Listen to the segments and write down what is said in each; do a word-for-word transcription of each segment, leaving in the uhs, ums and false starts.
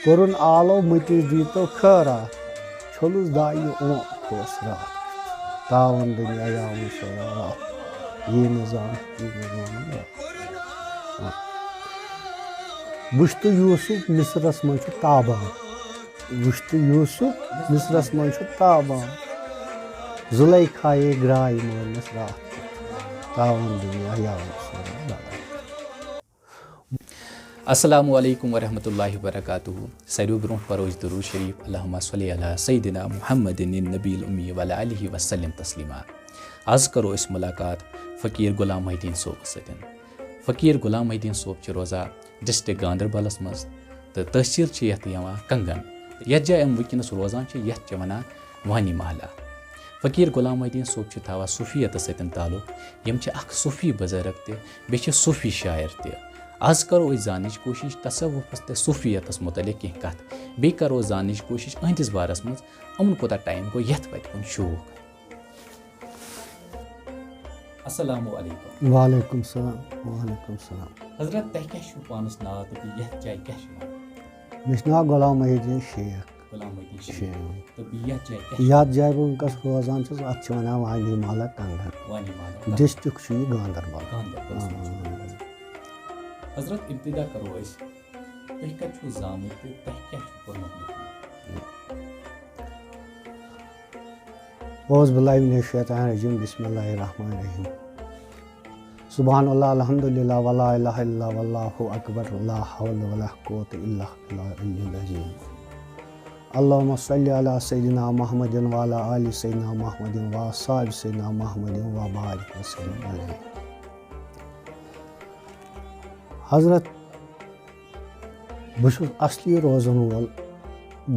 کوٚرُن آلو مٔتِس دیٖتو خٲراتھ۔ چھوٚلُس دایہِ اوٚنٛکھ اوس راتھ۔ تاوَن دُنیا یاوُن سورا راتھ۔ یی نہٕ زانُن، یی نہٕ زانُن راتھ۔ ہاں۔ وٕچھ تہٕ یوٗسُف مِصرَس منٛز چھُ تابان۔ وٕچھ تہٕ یوٗسُف مِصرَس منٛز چھُ تابان۔ زُلیخایے گرٛاے مٲلِس راتھ کیُتھ۔ تاوَن دُنیا یاوُن سورا راتھ۔ السلام علیکم ورحمۃ اللہ وبرکاتہ۔ ساروی برونٛہہ پرو أسۍ درود شریف، اللہم صلی علی سیدنا محمد النبی الامی وعلی آلہ وسلم تسلیما۔ آز کرو أسۍ ملاقات فقیر غلام محی الدین صٲبس سۭتۍ۔ فقیر غلام محی الدین صٲب چھِ روزان ڈسٹرکٹ گاندربلس منٛز تہٕ تحصیل چھِ یتھ یِوان کنگن۔ یتھ جایہِ یِم وٕنکیٚنس روزان چھِ، یتھ چھِ ونان وانی محلہ۔ فقیر غلام محی الدین صٲب چھِ تھاوان صوفیتس سۭتۍ تعلق۔ یِم چھِ اکھ صوفی بزرگ تہِ، بیٚیہِ چھِ صوفی شاعر تہِ۔ آز کرو أسۍ زاننٕچ کوٗشش تصوفس تہٕ صوفیتس متعلق کینٛہہ کتھ۔ بیٚیہِ کرو زاننٕچ کوٗشش أہنٛدِس بارس منٛز، یِمن کوٗتاہ ٹایم گوٚو یتھ وتہِ کُن شوق۔ السلام علیکم۔ وعلیکم السلام، وعلیکم السلام۔ حضرت، تۄہہِ کیٛاہ چھُو پانس ناو تہٕ بیٚیہِ یتھ جایہِ کیٛاہ چھُ ناو؟ مےٚ چھُ ناو غلام محی الدین شیخ۔ غلام محی الدین شیخ۔ شیخ۔ تہٕ بیٚیہِ یتھ جایہِ کیٛاہ چھُ؟ یتھ جایہِ بہٕ وٕنکیٚس روزان چھُس، اتھ چھِ ونان وانی محلہ کنگن۔ وانی محلہ کنگن۔ ڈسٹرکٹ چھُ یہِ گاندربل۔ گاندربلس منٛز چھُ۔ آ۔ حضرت، ابتدا کرو أسۍ، تُہۍ کتہِ چھِو زامٕتۍ تہٕ تۄہہِ کیٛاہ چھُو پوٚرمُت لیوٚکھمُت؟ اعوذ باللہ من الشیطان الرجیم، بسم اللہ الرحمن الرحیم۔ سبحان اللہ، الحمدللہ، ولا الہ الا اللہ، واللہ اکبر، لا حول ولا قوة الا باللہ العلی العظیم۔ اللہم صلی علی سیدنا محمد وعلی آل سیدنا محمد واصحاب سیدنا محمد وبارک وسلم علیہ۔ حضرت، بہٕ چھُس اصلی روزن وول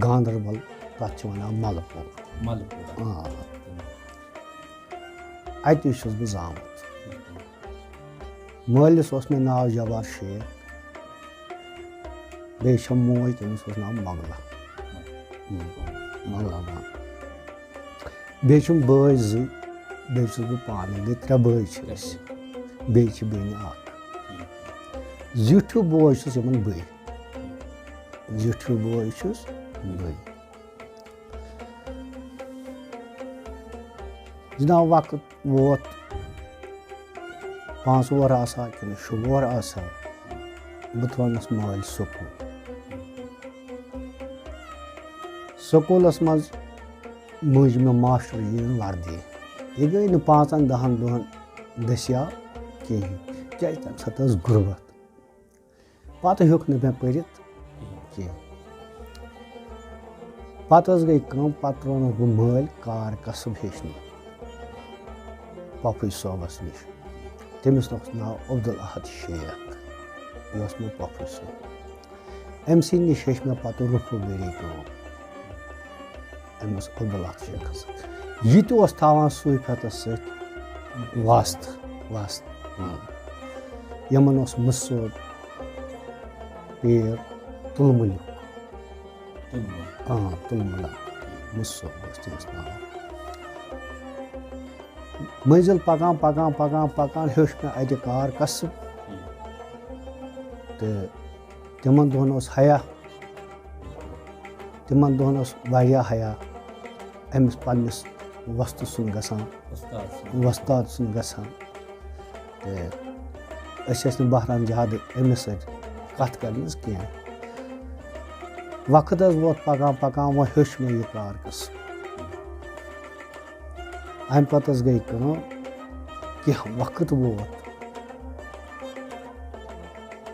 گاندربل، تتھ چھِ ونان ملہٕ پوٗر۔ ملہٕ پوٗر۔ آ۔ اتی چھُس بہٕ زامُت۔ مٲلِس اوس مےٚ ناو جبار شیخ، بیٚیہِ چھَم موج، تٔمِس اوس ناو مۄغلہ۔ مۄغلہ بانو۔ بیٚیہِ چھِم بٲے زٕ، بیٚیہِ چھُس بہٕ پانہٕ، گٔے ترٛےٚ بٲے چھِ أسۍ، بیٚیہِ چھِ بیٚنہِ اکھ۔ زیُٹھ ہیوٗ بوے چھُس یِمن بٕے، زیُٹھ ہیوٗ بوے چھُس بٕے۔ جناب، وقت ووت، پانٛژھ وُہر آسہٕ ہا کِنہٕ شُہ وُہر آسہٕ ہا، بہٕ ترٛوونَس مٲلۍ سکوٗل۔ سکوٗلَس منٛز مٔنٛزۍ مےٚ ماسٹر یِیِن وردی۔ یہِ گٔے نہٕ پانٛژَن دَہَن دۄہَن دٔسیاو کِہیٖنۍ، کیٛازِ تَمہِ ساتہٕ ٲس غُربت۔ پَتہٕ ہیوٚک نہٕ مےٚ پٔرِتھ کینٛہہ۔ پَتہٕ حظ گٔے کٲم، پَتہٕ ترٛوونَس بہٕ مٲلۍ کار کَسٕب ہیٚچھنہِ پۄپھٕے صٲبَس نِش۔ تٔمِس اوس ناو عبدالاحد شیخ، یہِ اوس مےٚ پۄپھٕے صٲب۔ أمۍ سٕے نِش ہیٚچھ مےٚ پَتہٕ رُفوٗ گٔری کٲم۔ أمِس عبدالاحد شیخَس۔ یہِ تہِ اوس تھاوان صوٗفیتَس سۭتۍ واسطہٕ، واسطہٕ۔ ہاں۔ یِمَن اوس مُسعود پیر تُلمُلیُک۔ تُلمُل۔ آ، تُلمُلا۔ مُسعود اوس تٔمِس ناو۔ مٔنٛزِل پَکان، پَکان، پَکان، پَکان ہیوٚچھ مےٚ اَتہِ کار کَسٕب۔ تہٕ تِمَن دۄہَن اوس حیا، تِمَن دۄہَن اوس واریاہ حیا أمِس پنٛنِس وۄستہٕ سُنٛد گژھان، وۄستاد سُنٛد۔ وۄستاد سُنٛد گژھان۔ تہٕ أسۍ ٲسۍ نہٕ بہران زیادٕ أمِس سۭتۍ کَتھ کَرنَس کینٛہہ۔ وقت حظ ووت پَکان پَکان، وۄنۍ ہیوٚچھ مےٚ یہِ کار کَسٕب۔ اَمہِ پَتہٕ حظ گٔے کٲم، کینٛہہ وقت ووت،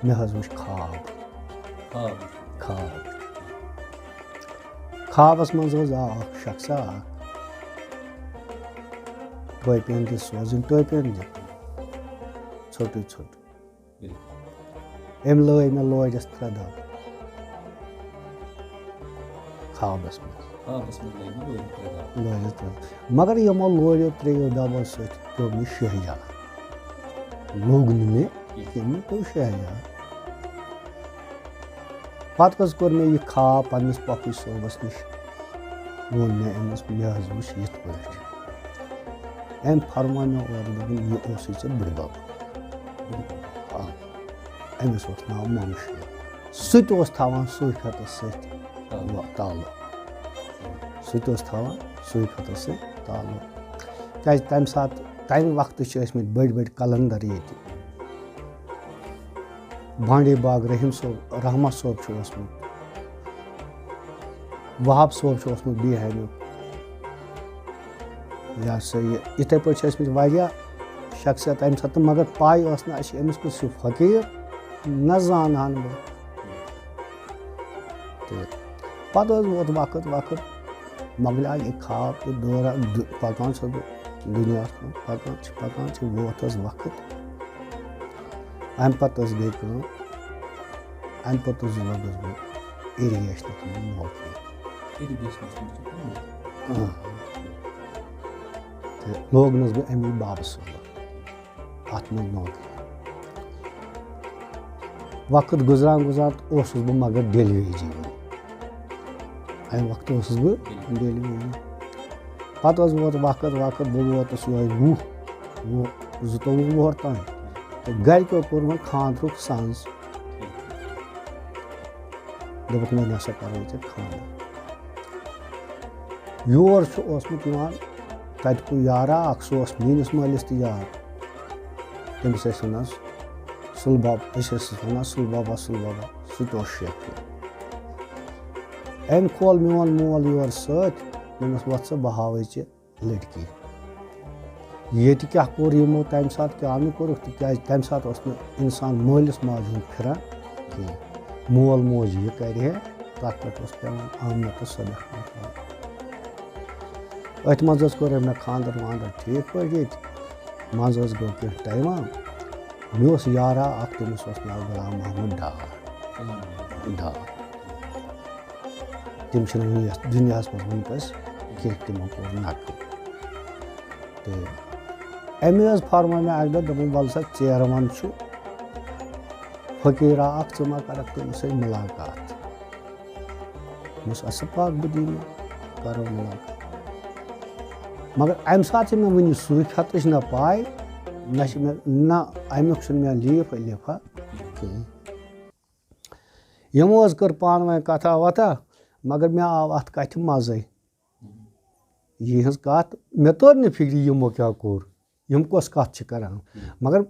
مےٚ حظ وٕچھ خواب۔ خواب۔ خواب۔ خوابَس منٛز حظ آو اَکھ شخصا اَکھ ٹوپہِ ہن دِژ سوزٕنۍ، ٹوپہِ ہن دِژ ژھوٚٹُے ژھوٚٹ۔ أمۍ لٲج مےٚ لورِس ترٛےٚ دَب۔ خوابَس منٛز۔ خوابَس منٛز لٲج مےٚ لورِ ترٛےٚ دَب۔ لورِس ترٛےٚ دَب۔ مگر یِمو لوریو ترٛیٚیو دَبو سۭتۍ پیوٚو مےٚ شہجار۔ لوٚگ نہٕ مےٚ کینٛہہ، مےٚ پیوٚو شہجار۔ پَتہٕ حظ کوٚر مےٚ یہِ خواب پنٛنِس پۄپھٕے صٲبَس نِش۔ ووٚن مےٚ أمِس، مےٚ حظ وٕچھ یِتھ پٲٹھۍ۔ أمۍ فرموو مےٚ اورٕ، دوٚپُن، "یہِ اوسُے ژےٚ بٕڈِ بَب۔" آ، أمِس اوس ناو مامہٕ شیخ۔ سُہ تہِ اوس تھاوان صوٗفیتَس سۭتۍ تعلق۔ سُہ تہِ اوس تھاوان صوٗفیتَس سۭتۍ تعلق۔ کیٛازِ تَمہِ ساتہٕ، تَمہِ وقتہٕ چھِ ٲسۍ مٕتۍ بٔڑۍ بٔڑۍ قلندر ییٚتہِ۔ بانڈی باغ رحیم صٲب، رحمت صٲب چھُ اوسمُت، وہاب صٲب چھُ اوسمُت بیٖہامیُک۔ یہِ ہسا یہِ، یِتھَے پٲٹھۍ چھِ ٲسۍ مٕتۍ واریاہ شخصیت اَمہِ ساتہٕ، مگر پَے ٲس نہٕ اَسہِ أمِس کُس چھُ فقیٖر، نہ زانہٕ ہن بہٕ۔ تہٕ پَتہٕ حظ ووت وقت، وقت مۄکلیو یہِ خواب تہٕ دوران دُ-، پَکان چھُس بہٕ دُنیاہَس منٛز، پَکان چھِ، پَکان چھِ، ووت حظ وقت۔ اَمہِ پَتہٕ حظ گٔے کٲم، اَمہِ پَتہٕ حظ لوٚگُس بہٕ irrigation-س منٛز نوکری۔ Irrigation-س منٛز چھُ کٲم؟ اۭں۔ تہٕ لوگنَس بہٕ اَمی بابہٕ سۭتۍ اَتھ منٛز نوکری۔ وقت گُزران گُزران اوسُس بہٕ مگر ڈیلیوری وول۔ اَمہِ وقتہٕ اوسُس بہٕ ڈیلیوری۔ پَتہٕ حظ ووت وقت، وقت، بہٕ ووتُس یِہوٚے وُہ، وُہ، زٕتووُہ وُہُر تام۔ تہٕ گَرِکیو کوٚر وۄنۍ خانٛدرُک سَنٛز۔ دوٚپُکھ، "وۄنۍ ہسا کَرو ژےٚ خانٛدر۔" یور چھُ اوسمُت یِوان تَتہِ کُے یارا اَکھ، سُہ اوس میٛٲنِس مٲلِس تہِ یار۔ تٔمِس ٲسۍ وَنان سُل باب، أسۍ ٲسِس وَنان سُل بابا، سُل بابا، سُہ تہِ اوس شیخ۔ أمۍ کھول میون مول یور سۭتۍ، دوٚپمَس، "وَتھ سا، بہٕ ہاوَے ژےٚ لٔڑکی۔" ییٚتہِ کیٛاہ کوٚر یِمو تَمہِ ساتہٕ، کیٛاہ نہٕ کوٚرُکھ، تِکیٛازِ تَمہِ ساتہٕ اوس نہٕ اِنسان مٲلِس ماجہِ ہُنٛد پھِران کِہیٖنۍ۔ مول موج یہِ کَرِ ہے، تَتھ پٮ۪ٹھ اوس پٮ۪وان اَمنہٕ تہٕ صبر کَرُن۔ أتھۍ منٛز حظ کوٚر أمۍ مےٚ خانٛدر وانٛدر ٹھیٖک پٲٹھۍ ییٚتہِ۔ منٛزٕ حظ گوٚو کینٛہہ ٹایما، مےٚ اوس یارا اَکھ، تٔمِس اوس ناو غلام محمد ڈار۔ ڈار۔ تِم چھِنہٕ وٕنہِ یَتھ دُنیاہَس منٛز وٕنکٮ۪س کینٛہہ، تِمو کوٚر نقل۔ تہٕ أمۍ حظ فرموو مےٚ اَکہِ دۄہ، دوٚپُن، "وَلہٕ سا، ژیر وَن چھُ فقیٖرا اَکھ، ژٕ ما کَرَکھ تٔمِس سۭتۍ مُلاقات؟" مےٚ اوس اَصٕل پاک، بہٕ دِمہٕ، کَرو مُلاقات۔ مگر اَمہِ ساتہٕ چھِ مےٚ وٕنہِ صوٗفیتٕچ نہ پاے، نہ چھِ مےٚ، نہ اَمیُک چھُنہٕ مےٚ لیٖف لیٖفا کِہیٖنۍ۔ یِمو حظ کٔر پانہٕ ؤنۍ کَتھا وَتھا، مگر مےٚ آو اَتھ کَتھِ مَزَے۔ یِہٕنٛز کَتھ مےٚ توٚر نہٕ فِکرِ یِمو کیٛاہ کوٚر، یِم کۄس کَتھ چھِ کَران۔ مگر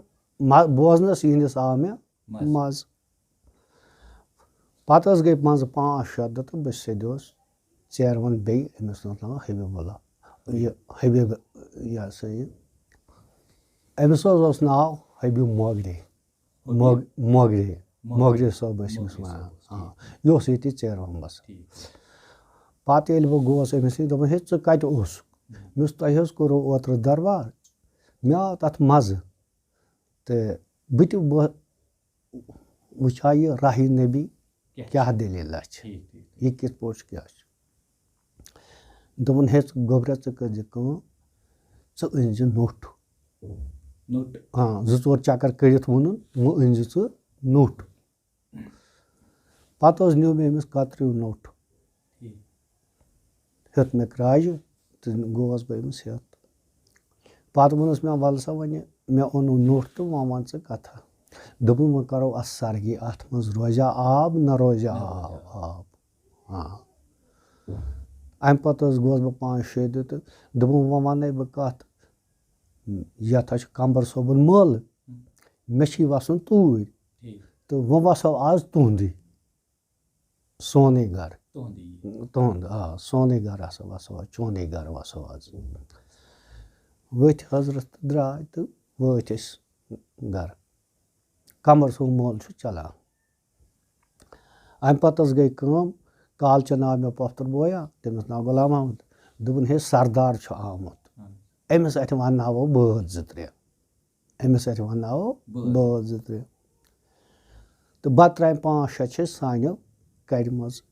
مَ-، بوزنَس یِہِنٛدِس آو مےٚ مَزٕ۔ مَزٕ۔ پَتہٕ حظ گٔے منٛزٕ پانٛژھ شےٚ دۄہ تہٕ بہٕ سیٚدیوس ژیروَن بیٚیہِ أمِس اوس ناو حبیب اللہ۔ یہِ حبیب، یہِ ہسا یہِ، أمِس حظ اوس ناو حبیب موگرے۔ موگ-، موگرے۔ موگرے۔ موگرے صٲب ٲسۍ أمِس موگرے وَنان۔ صٲب اوس، آ۔ ٹھیٖک۔ یہِ اوس ییٚتی ژیروَن بَسان۔ ٹھیٖک۔ پَتہٕ ییٚلہِ بہٕ گوس أمِس نِش، دوٚپُن، "ہے، ژٕ کَتہِ اوسُکھ؟" مےٚ ووٚنُس، "تۄہہِ حظ کوٚروٕ اوترٕ دربار؟" مےٚ آو تَتھ مَزٕ۔ تہٕ بہٕ تہِ، بہٕ وٕچھِ ہا یہِ راہہِ نبی کیٛاہ کیٛاہ دٔلیٖلہ چھِ، ٹھیٖک، ٹھیٖک، ٹھیٖک۔ یہِ کِتھ پٲٹھۍ چھُ، کیٛاہ چھُ۔ دوٚپُن، "ہے، ژٕ گوٚبرا، ژٕ کٔرۍ زِ کٲم، ژٕ أنۍ زِ نوٚٹ۔" نوٚٹ۔ ہاں، زٕ ژور چکر کٔرِتھ ووٚنُن، "وۄنۍ أنۍ زِ ژٕ نوٚٹ۔" پتہٕ حظ نیوٗ مےٚ أمِس کتریو نوٚٹ۔ ٹھیٖک۔ ہیوٚت مےٚ کرٛاجہِ تہٕ گوس بہٕ أمِس ہیوٚت۔ پتہٕ ووٚنُس مےٚ، "وَلہٕ سا وۄنۍ، مےٚ اوٚنُے نوٚٹ تہٕ وۄنۍ وَن ژٕ کَتھا۔" دوٚپُن، "وۄنۍ کَرو اَتھ سرگی، اَتھ منٛز روزیٛا آب نہ روزیٛا نہ آب، روزیٛا۔ آب۔" ہاں۔ اَمہِ پتہٕ حظ گوس بہٕ پانٛژھ شےٚ دۄہ تہٕ دوٚپُن، "وۄنۍ وَنَے بہٕ کَتھ، یَتھ حظ چھُ کمبر صٲبُن مٲلہٕ، مےٚ چھُے وَسُن توٗرۍ۔" ٹھیٖک۔ تہٕ وۄنۍ وَسو آز تُہُنٛدُے۔ سونُے گَرٕ۔ تُہُنٛدُے یہِ۔ تُہُنٛد، آ، سونُے گَرٕ ہسا وَسو آز، چونُے گَرٕ وَسو آز۔ ؤتھۍ حضرت تہٕ درٛاے تہٕ وٲتۍ أسۍ گَرٕ۔ کمبر صٲب مٲلہٕ چھُ چَلان۔ اَمہِ پَتہٕ حظ گٔے کٲم، کالچَن آو مےٚ پۄپھتٕر بویا، تٔمِس ناو غلام محمد۔ دوٚپُن، "ہے، سردار چھُ آمُت۔ اَہَن۔ أمِس اَتھِ وَنناوو بٲتھ زٕ ترٛےٚ۔" أمِس اَتھِ وَنناوو بٲتھ۔ بٲتھ زٕ ترٛےٚ۔ تہٕ بَتہٕ ترٛامہِ پانٛژھ شےٚ چھِ أسۍ سانیو کَرِ منٛز۔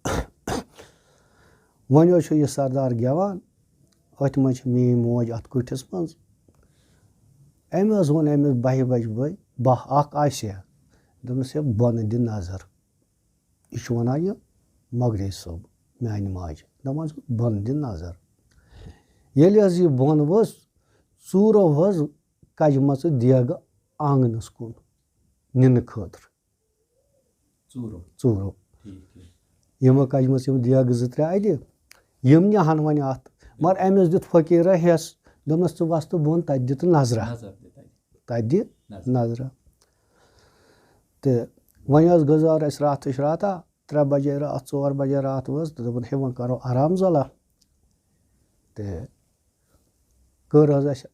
وۄنۍ حظ چھُ یہِ سردار گٮ۪وان، أتھۍ منٛز چھِ میٛٲنۍ موج اَتھ کُٹھِس منٛز۔ أمۍ حظ ووٚن أمِس بَہہِ بَجہِ بٲگۍ، بَہہ اَکھ آسہِ ہا۔ دوٚپنَس، "ہے، بۄنہٕ دِ نظر۔" یہِ چھُ وَنان یہِ مۄگرے صٲب، میٛانہِ ماجہِ۔ دَپان چھُ، "بۄنہٕ دِ نظر۔" ییٚلہِ حظ یہِ بۄن ؤژھ، ژوٗرو حظ کَجہِ مَژٕ دیگہٕ آنٛگنَس کُن نِنہٕ خٲطرٕ۔ ژوٗرو۔ ژوٗرو۔ ٹھیٖک ٹھیٖک۔ یِمو کجمَژٕ یِم دیگہٕ زٕ ترٛےٚ اَتہِ، یِم نِہَن وۄنۍ اَتھ۔ مگر أمِس دیُت فقیٖرَن ہٮ۪س، دوٚپنَس، "ژٕ وَس تہٕ بۄن، تَتہِ دِ تہٕ نظرہ۔" نظر دِ تَتہِ۔ تَتہِ دِ نظر۔ نظرہ۔ تہٕ وۄنۍ ٲس گُزار اَسہِ راتھٕچ راتھا، ترٛےٚ بجے راتھ، ژور بجے راتھ وٲژ، تہٕ دوٚپُن، "ہے، وۄنۍ کَرو آرام زَلہ۔" تہٕ کٔر حظ اَسہِ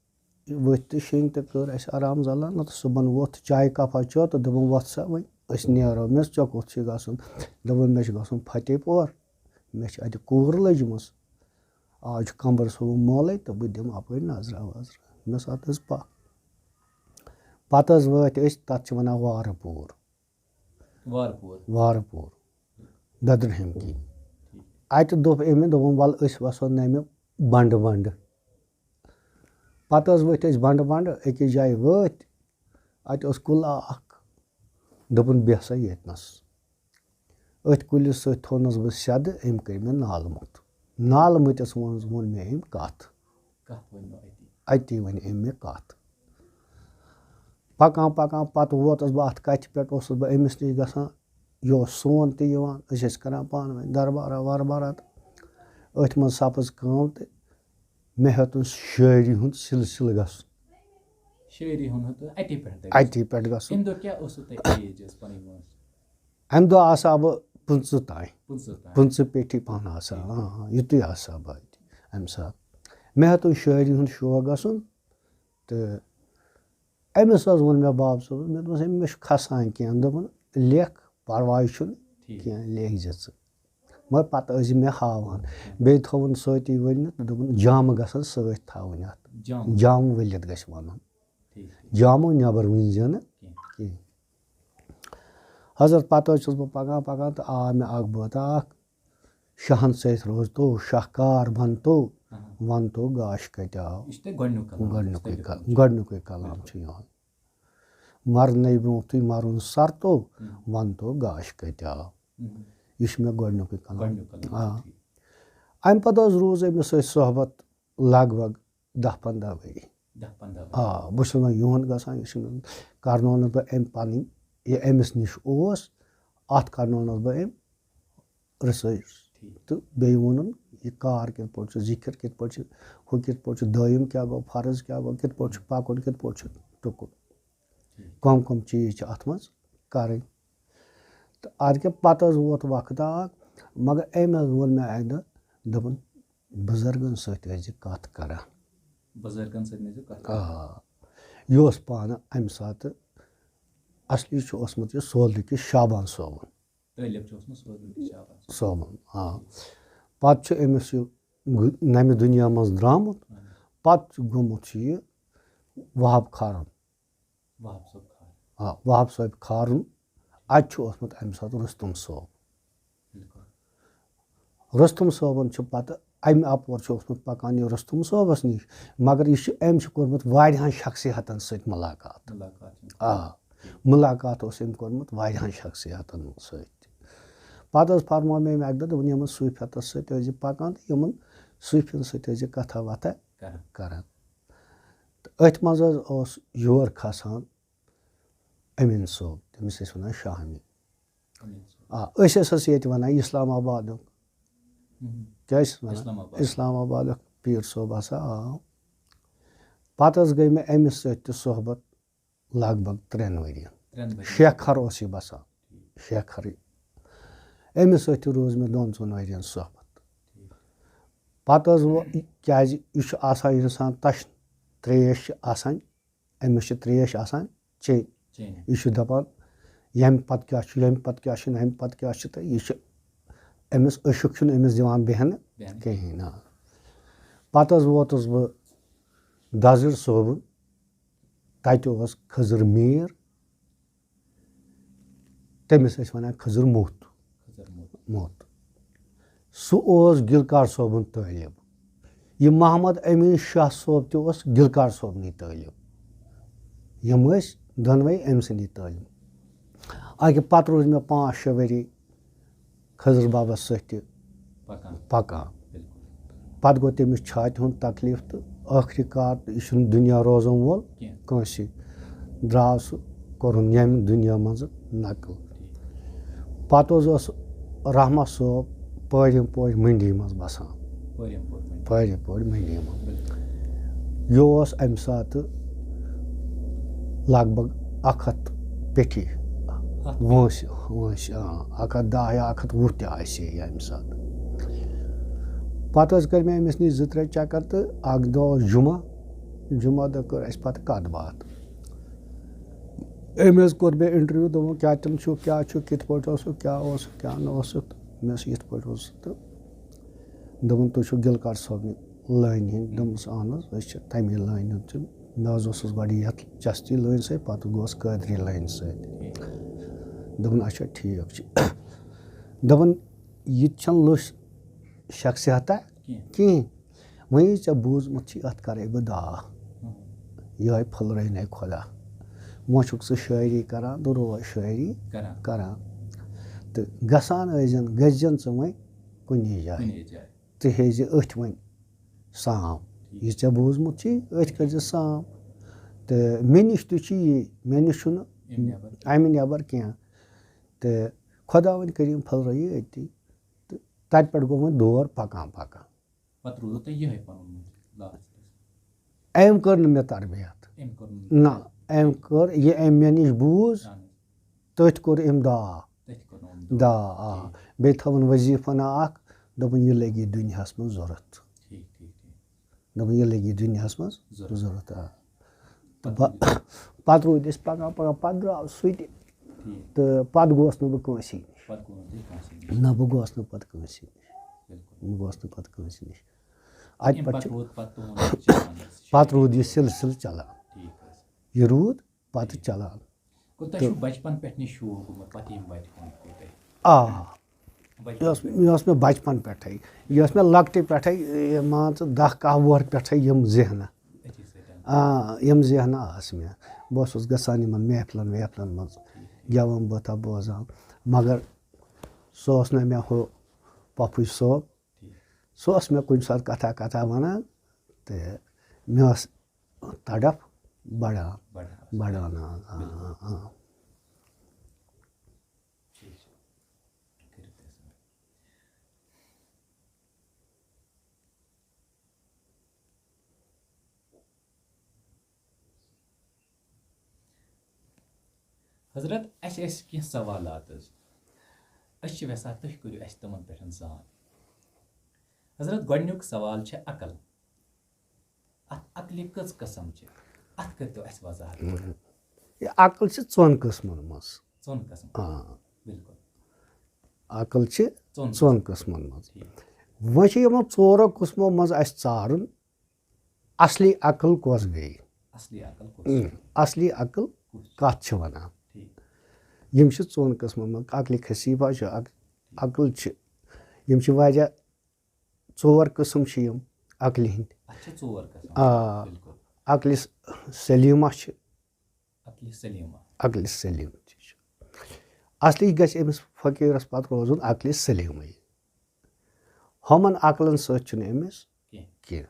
ؤتھۍ تہٕ شیٚنگۍ تہٕ کٔر اَسہِ آرام زَلہ۔ نَتہٕ صُبحن ووٚتھ، چایہِ کَپا چیوٚو تہٕ دوٚپُن، "وۄتھ سا وۄنۍ، أسۍ نیرو۔" مےٚ ووٚنُس، "ژےٚ کوٚت چھُے گژھُن؟" دوٚپُن، "مےٚ چھُ گژھُن فتح پور، مےٚ چھِ اَتہِ کوٗر لٔجمٕژ، آز چھُ قمبر صٲبُن مولَے تہٕ بہٕ دِمہٕ اَپٲرۍ نظرہ وظرہ۔" مےٚ ووٚنُس، "اَدٕ حظ پَکھ۔" پَتہٕ حظ وٲتۍ أسۍ، تَتھ چھِ وَنان وارٕ پوٗر۔ وارٕ پوٗر۔ وارٕ پوٗر، ددرہم کِنۍ۔ اَتہِ دوٚپ أمۍ، دوٚپُن، "وَلہٕ أسۍ وَسو نَمہِ بَنٛڈٕ بَنٛڈٕ۔" پَتہٕ حظ ؤتھۍ أسۍ بَنٛڈٕ بَنٛڈٕ، أکِس جایہِ وٲتۍ، اَتہِ اوس کُلا اَکھ، دوٚپُن، "بیٚہہ سا ییٚتنَس۔" أتھۍ کُلِس سۭتۍ تھوٚونَس بہٕ سیٚدٕ، أمۍ کٔرۍ مےٚ نالہٕ موٚت۔ نالہٕ مٔتِس منٛز ووٚن مےٚ أمۍ کَتھ۔ کَتھ ؤنِو اَتی؟ اَتی وَنہِ أمۍ مےٚ کَتھ۔ پَکان پَکان پَتہٕ ووتُس بہٕ اَتھ کَتھِ پٮ۪ٹھ، اوسُس بہٕ أمِس نِش گژھان، یہِ اوس سون تہِ یِوان، أسۍ ٲسۍ کَران پانہٕ ؤنۍ دربارہ وربارہ تہٕ أتھۍ منٛز سَپٕز کٲم تہٕ مےٚ ہیوٚتُن شٲعری ہُنٛد سِلسِلہٕ گژھُن۔ شٲعری ہُنٛد ہیوٚتُن اَتی پٮ۪ٹھ تۄہہِ؟ اَتی پٮ۪ٹھ گژھُن۔ اَمہِ دۄہ کیٛاہ ٲسوٕ تۄہہِ ایج ٲس پَنٕنۍ وٲنٛس؟ اَمہِ دۄہ آسہٕ ہا بہٕ پٕنٛژٕہ تام، پٕنٛژٕہ تام۔ پٕنٛژٕہ پیٚٹھی پَہَن آسہٕ ہا، آ، آ، یُتُے آسہٕ ہا بہٕ اَتہِ اَمہِ ساتہٕ۔ مےٚ ہیوٚتُن شٲعری ہُنٛد شوق گژھُن تہٕ أمِس حظ ووٚن مےٚ باب صٲبَس، مےٚ دوٚپمَس، "ہے، مےٚ چھُ کھَسان کینٛہہ۔" دوٚپُن، "لیکھ، پَرواے چھُنہٕ ٹھیٖک۔ کینٛہہ، لیکھۍ زِ ژٕ۔" مگر پَتہٕ ٲسۍ زِ مےٚ ہاوان، بیٚیہِ تھوٚوُن سۭتی ؤنِتھ، دوٚپُن، "جامہٕ گژھن سۭتۍ تھاوٕنۍ اَتھ، جامہٕ۔ جامہٕ ؤلِتھ گژھِ وَنُن، ٹھیٖک۔ جامہٕ نٮ۪بر ؤنۍ زِ نہٕ کینٛہہ۔ کینٛہہ۔" حضرت، پَتہٕ حظ چھُس بہٕ پَکان پَکان تہٕ آو مےٚ اَکھ بٲتھ اَکھ، "شاہَن سۭتۍ روزتو، شاہکار بنتو، اَہَن۔ وَنتو گاش کَتہِ آو؟" یہِ چھُ تۄہہِ گۄڈٕنیُک کلام، گۄڈٕنیُکُے یُس تۄہہِ کل-، لیوٚکھمُت چھُ۔ گۄڈٕنیُکُے کلام چھُ یِہُنٛد۔ "مرنَے برونٛٹھٕے مَرُن سَرتو، ہُم۔ وَنتو گاش کَتہِ آو؟" ہُم۔ یہِ چھُ مےٚ گۄڈٕنیُکُے کلام۔ گۄڈٕنیُک کلام، آ۔ ٹھیٖک۔ اَمہِ پَتہٕ حظ روٗز أمِس سۭتۍ صحبت لگ بگ دَہ پنٛداہ ؤری۔ دَہ پنٛداہ ؤری۔ آ، بہٕ چھُس وۄنۍ یِہُنٛد گژھان، یہِ چھُنہٕ، کرنوونَس بہٕ أمۍ پَنٕنۍ، یہِ أمِس نِش اوس، اَتھ کرنوونَس بہٕ أمۍ research۔ ٹھیٖک۔ تہٕ بیٚیہِ ووٚنُن، یہِ کار کِتھ پٲٹھۍ چھُ، ذِکِر کِتھ پٲٹھۍ چھُ، ہُہ کِتھ پٲٹھۍ چھُ، دٲیِم کیٛاہ گوٚو، فرض کیٛاہ گوٚو، کِتھ پٲٹھۍ چھُ پَکُن، کِتھ پٲٹھۍ چھُ ٹُکُن، ٹھیٖک۔ کَم کَم چیٖز چھِ اَتھ منٛز کَرٕنۍ۔ تہٕ اَدٕ کیٛاہ پَتہٕ حظ ووت وقت اَکھ، مگر أمۍ حظ ووٚن مےٚ اَکہِ دۄہ، دوٚپُن، "بُزرگَن سۭتۍ ٲسۍ زِ کَتھ کَران۔" بُزرگَن سۭتۍ ٲسۍ زِ کَتھ آ، یہِ اوس پانہٕ اَمہِ ساتہٕ، اَصلی چھُ اوسمُت یہِ سولرٕ کِس شابان صٲبُن۔ طٲلب چھُ اوسمُت سولرٕ کِس شابان۔ صٲبُن، آ۔ پَتہٕ چھُ أمِس یہِ گُ-، نَمہِ دُنیا منٛز درٛامُت، پَتہٕ چھُ گوٚمُت چھُ یہِ وہاب کھارُن۔ وہاب صٲب کھار۔ آ، وہاب صٲب کھارُن۔ اَتہِ چھُ اوسمُت اَمہِ ساتہٕ رُستُم صٲب۔ بِلکُل۔ رُستُم صٲبُن چھُ پَتہٕ اَمہِ اَپور چھُ اوسمُت پَکان یہِ رُستُم صٲبَس نِش، مگر یہِ چھُ، أمۍ چھُ کوٚرمُت واریاہَن شخصیتَن سۭتۍ مُلاقات۔ مُلاقات چھِ۔ آ، مُلاقات اوس أمۍ کوٚرمُت واریاہَن شخصیتَن سۭتۍ۔ پَتہٕ حظ فرموو مےٚ أمۍ اَکہِ دۄہ، دوٚپُن، "یِمَن صوٗفیَتَس سۭتۍ ٲسۍ زِ پَکان تہٕ یِمَن صوٗفیَن سۭتۍ ٲسۍ زِ کَتھا وَتھا کَران۔ کَران۔" تہٕ أتھۍ منٛز حظ اوس یور کھسان أمیٖن صٲب، تٔمِس ٲسۍ وَنان شاہ أمیٖن۔ أمیٖن صٲب۔ آ، أسۍ ٲسۍ ییٚتہِ وَنان اِسلام آبادُک۔ مہم۔ کیٛاہ ٲسۍ وَنان؟ اِسلام آباد۔ اِسلام آبادُک پیٖر صٲب ہسا آو۔ پَتہٕ حظ گٔے مےٚ أمِس سۭتۍ تہِ صحبت لگ بگ ترٛٮ۪ن ؤرِین۔ ترٛٮ۪ن ؤرِین۔ شیخر اوس یہِ بَسان۔ شیخرٕے۔ أمِس سۭتۍ تہِ روٗز مےٚ دۄن ژۄن ؤرِین صحبت۔ پَتہٕ حظ وۄنۍ، کیٛازِ یہِ چھُ آسان اِنسان تَشنہٕ، ترٛیش چھِ آسان، أمِس چھِ ترٛیش آسان چیٚنۍ۔ چیٚنۍ۔ یہِ چھُ دَپان، ییٚمہِ پَتہٕ کیٛاہ چھُ، ییٚمہِ پَتہٕ کیٛاہ چھُ، ییٚمہِ پَتہٕ کیٛاہ چھُ، تہٕ یہِ چھُ، أمِس عشق چھُنہٕ أمِس دِوان بیٚہنہٕ بیٚہنہٕ۔ کِہیٖنۍ، آ۔ پَتہٕ حظ ووتُس بہٕ دَزٕر صٲبُن، تَتہِ اوس خٔزٕر میٖر، تٔمِس ٲسۍ وَنان خٔزٕر موٚتھ۔ خٔزٕر موٚتھ۔ موٚتھ۔ سُہ اوس گِلکار صٲبُن طٲلب۔ یہِ محمد امیٖن شاہ صٲب تہِ اوس گِلکار صٲبنٕے طٲلب۔ یِم ٲسۍ دۄنوَے أمۍ سٕنٛدی طٲلب۔ اَکہِ پَتہٕ روٗز مےٚ پانٛژھ شےٚ ؤری خٔزٕر بابَس سۭتۍ تہِ پَکان۔ پَکان۔ بِلکُل۔ پَتہٕ گوٚو تٔمِس چھاتہِ ہُنٛد تکلیٖف تہٕ ٲخری کار تہٕ یہِ چھُنہٕ دُنیا روزَن وول کینٛہہ۔ کٲنٛسہِ۔ درٛاو سُہ، کوٚرُن ییٚمہِ دُنیا منٛزٕ نقل۔ پَتہٕ حظ اوس رحمت صٲب پٲرِم پورِ مٔنڈی منٛز بَسان۔ پٲرِم پورِ مٔنڈی۔ پٲرِم پورِ مٔنڈی منٛز۔ بِلکُل۔ یہِ اوس اَمہِ ساتہٕ لگ بگ اَکھ ہَتھ پیٚٹھی وٲنٛسہِ، وٲنٛسہِ، آ، اَکھ ہَتھ دَہ یا اَکھ ہَتھ وُہ تہِ آسہِ ہے یہِ اَمہِ ساتہٕ۔ پَتہٕ حظ کٔرۍ مےٚ أمِس نِش زٕ ترٛےٚ چَکَر تہٕ اَکھ دۄہ اوس جُمعہ، جُمعہ دۄہ کٔر اَسہِ پَتہٕ کَتھ باتھ۔ أمۍ حظ کوٚر مےٚ اِنٹروِو، دوٚپُن، "کیٛاہ تِم چھِو، کیٛاہ چھُ، کِتھ پٲٹھۍ اوسُکھ، کیٛاہ اوسُکھ، کیٛاہ نہٕ اوسُکھ؟" تہٕ مےٚ اوس یِتھ پٲٹھۍ اوس تہٕ دوٚپُن، "تُہۍ چھِو گُلہٕ کاک صٲبنہِ لٲنہِ ہِنٛدۍ؟" دوٚپمَس، "اَہن حظ، أسۍ چھِ تَمی لٲنہِ ہُنٛد تہٕ مےٚ حظ اوسُس گۄڈٕ یَتھ چَستی لٲنہِ سۭتۍ، پَتہٕ گوس قٲدری لٲنہِ سۭتۍ۔" دوٚپُن، "اچھا، ٹھیٖک چھُ۔" دوٚپُن، "یہِ تہِ چھَنہٕ لٔژھ شخصیتہ کینٛہہ۔ کِہیٖنۍ۔ وۄنۍ یہِ ژےٚ بوٗزمُت چھُ، اَتھ کَرَے بہٕ دعا، یِہوٚے پھٔلرٲینَے خۄدا۔ وۄنۍ چھُکھ ژٕ شٲعری کَران تہٕ روز شٲعری کران۔ کَران۔ تہٕ گژھان ٲسۍزٮ۪ن، گٔژھۍزٮ۪ن ژٕ وۄنۍ کُنی جایہِ۔ کُنی جایہِ۔ ژٕ ہیٚزِ أتھۍ وۄنۍ سام۔ یہِ ژےٚ بوٗزمُت چھُے، أتھۍ کٔرۍزِ سام۔ تہٕ مےٚ نِش تہِ چھُ یی، مےٚ نِش چھُنہٕ اَمہِ نٮ۪بر۔ اَمہِ نٮ۪بر کینٛہہ۔ تہٕ خۄداوَندِ کٔرِیٖن پھٔلرٲیی أتی۔ تہٕ تَتہِ پٮ۪ٹھ گوٚو وۄنۍ دور پَکان پَکان۔ پَتہٕ روٗدوٕ تۄہہِ یِہوٚے پَنُن لاسٹَس؟ أمۍ کٔر نہٕ مےٚ تربیت۔ أمۍ کوٚر نہٕ۔ نہ، أمۍ کٔر، یہِ أمۍ مےٚ نِش بوٗز، اَہَن حظ۔ تٔتھۍ کوٚر أمۍ دعا۔ تٔتھۍ کوٚر نہٕ أمۍ دعا۔ دعا، آ۔ بیٚیہِ تھٲوٕن وظیٖفہٕ ہنا اَکھ، دوٚپُن، "یہِ لَگہِ دُنیاہَس منٛز ضوٚرَتھ۔" ٹھیٖک، ٹھیٖک، ٹھیٖک۔ دوٚپُن، "یہِ لَگہِ دُنیاہَس منٛز ضوٚرَتھ۔ ضوٚرَتھ، آ۔" تہٕ پَتہٕ پَ-، پَتہٕ روٗدۍ أسۍ پَکان پَکان، پَتہٕ درٛاو سُہ تہِ۔ ٹھیٖک۔ تہٕ پَتہٕ گوس نہٕ بہٕ کٲنٛسی نِش۔ پَتہٕ گوٚو نہٕ تُہۍ کٲنٛسہِ نِش۔ نہ، بہٕ گوس نہٕ پَتہٕ کٲنٛسی نِش۔ بِلکُل۔ بہٕ گوس نہٕ پَتہٕ کٲنٛسی نِش۔ اَتہِ اَمہِ پٮ۪ٹھ پَتہٕ چھِ، روٗد پَتہٕ تُہُنٛد چَلان حظ؟ پَتہٕ روٗد یہِ سِلسِلہٕ چَلان۔ ٹھیٖک حظ۔ یہِ روٗد پَتہٕ چَلان۔ گوٚو تۄہہِ چھُو بَچپَن پٮ۪ٹھ نِش شوق گوٚمُت پَتہٕ یِم وَتہِ کُن کوٗتاہ؟ آ، بَچپَن یہِ اوس، یہِ اوس مےٚ بَچپَن پٮ۪ٹھَے، یہِ اوس مےٚ لۄکٹہِ پٮ۪ٹھَے، یہِ مان ژٕ دَہ کاہ وُہَر پٮ۪ٹھَے یِم ذہنہٕ۔ أتھی سۭتۍ۔ آ، یِم ذہنہٕ آسہٕ مےٚ۔ بہٕ اوسُس گژھان یِمَن محفلَن وحفلَن منٛز، گٮ۪وَن بٲتھا بوزان۔ مگر سُہ اوس نہٕ مےٚ ہُہ پۄپھٕے صٲب، سُہ اوس مےٚ کُنہِ ساتہٕ کَتھا کَتھا وَنان تہٕ مےٚ ٲس تڑپھ بڑان، بڑان۔ بڑان، آ، آ، آ۔ ٹھیٖک چھُ۔ کٔرِو تُہۍ سا۔ حضرت، اَسہِ ٲسۍ کینٛہہ سوالات حظ۔ أسۍ چھِ یژھان تُہۍ کٔرِو اَسہِ تِمن پٮ۪ٹھ زان۔ حضرت، گۄڈٕنیُک سوال چھِ عقل۔ اَتھ عقلہِ کٔژ قٕسم چھِ؟ اَتھ کٔرۍتو اَسہِ وضاحت۔ یہِ عقل چھِ ژۄن قٕسمَن منٛز۔ ژۄن قٕسمن۔ آ۔ بِلکُل۔ عقل چھِ ژۄن ژۄن قٕسمَن منٛز۔ ٹھیٖک۔ وۄنۍ چھِ یِمَن ژورو قٕسمو منٛز اَسہِ ژارُن، اَصلی عقل کۄس گٔے؟ اَصلی عقل کُس اۭں، چھُ؟ اَصلی عقل کُس چھُ؟ کَتھ چھِ وَنان؟ ٹھیٖک۔ یِم چھِ ژۄن قٕسمَن منٛز۔ عقلِ کثیفہ چھُ، عق-، عقل چھِ، یِم چھِ واریاہ، ژور قٕسم چھِ یِم عقلہِ ہِنٛدۍ۔ اَتھ چھِ ژور قٕسم۔ آ۔ بِلکُل۔ عقلِ سلیمہ چھِ، عقلِ سلیمہ۔ عقلِ سلیم تہِ چھُ۔ اَصلی گژھِ أمِس فقیٖرَس پَتہٕ روزُن عقلِ سلیمٕے۔ ہُمَن عقلَن سۭتۍ چھُنہٕ أمِس کینٛہہ۔ کینٛہہ۔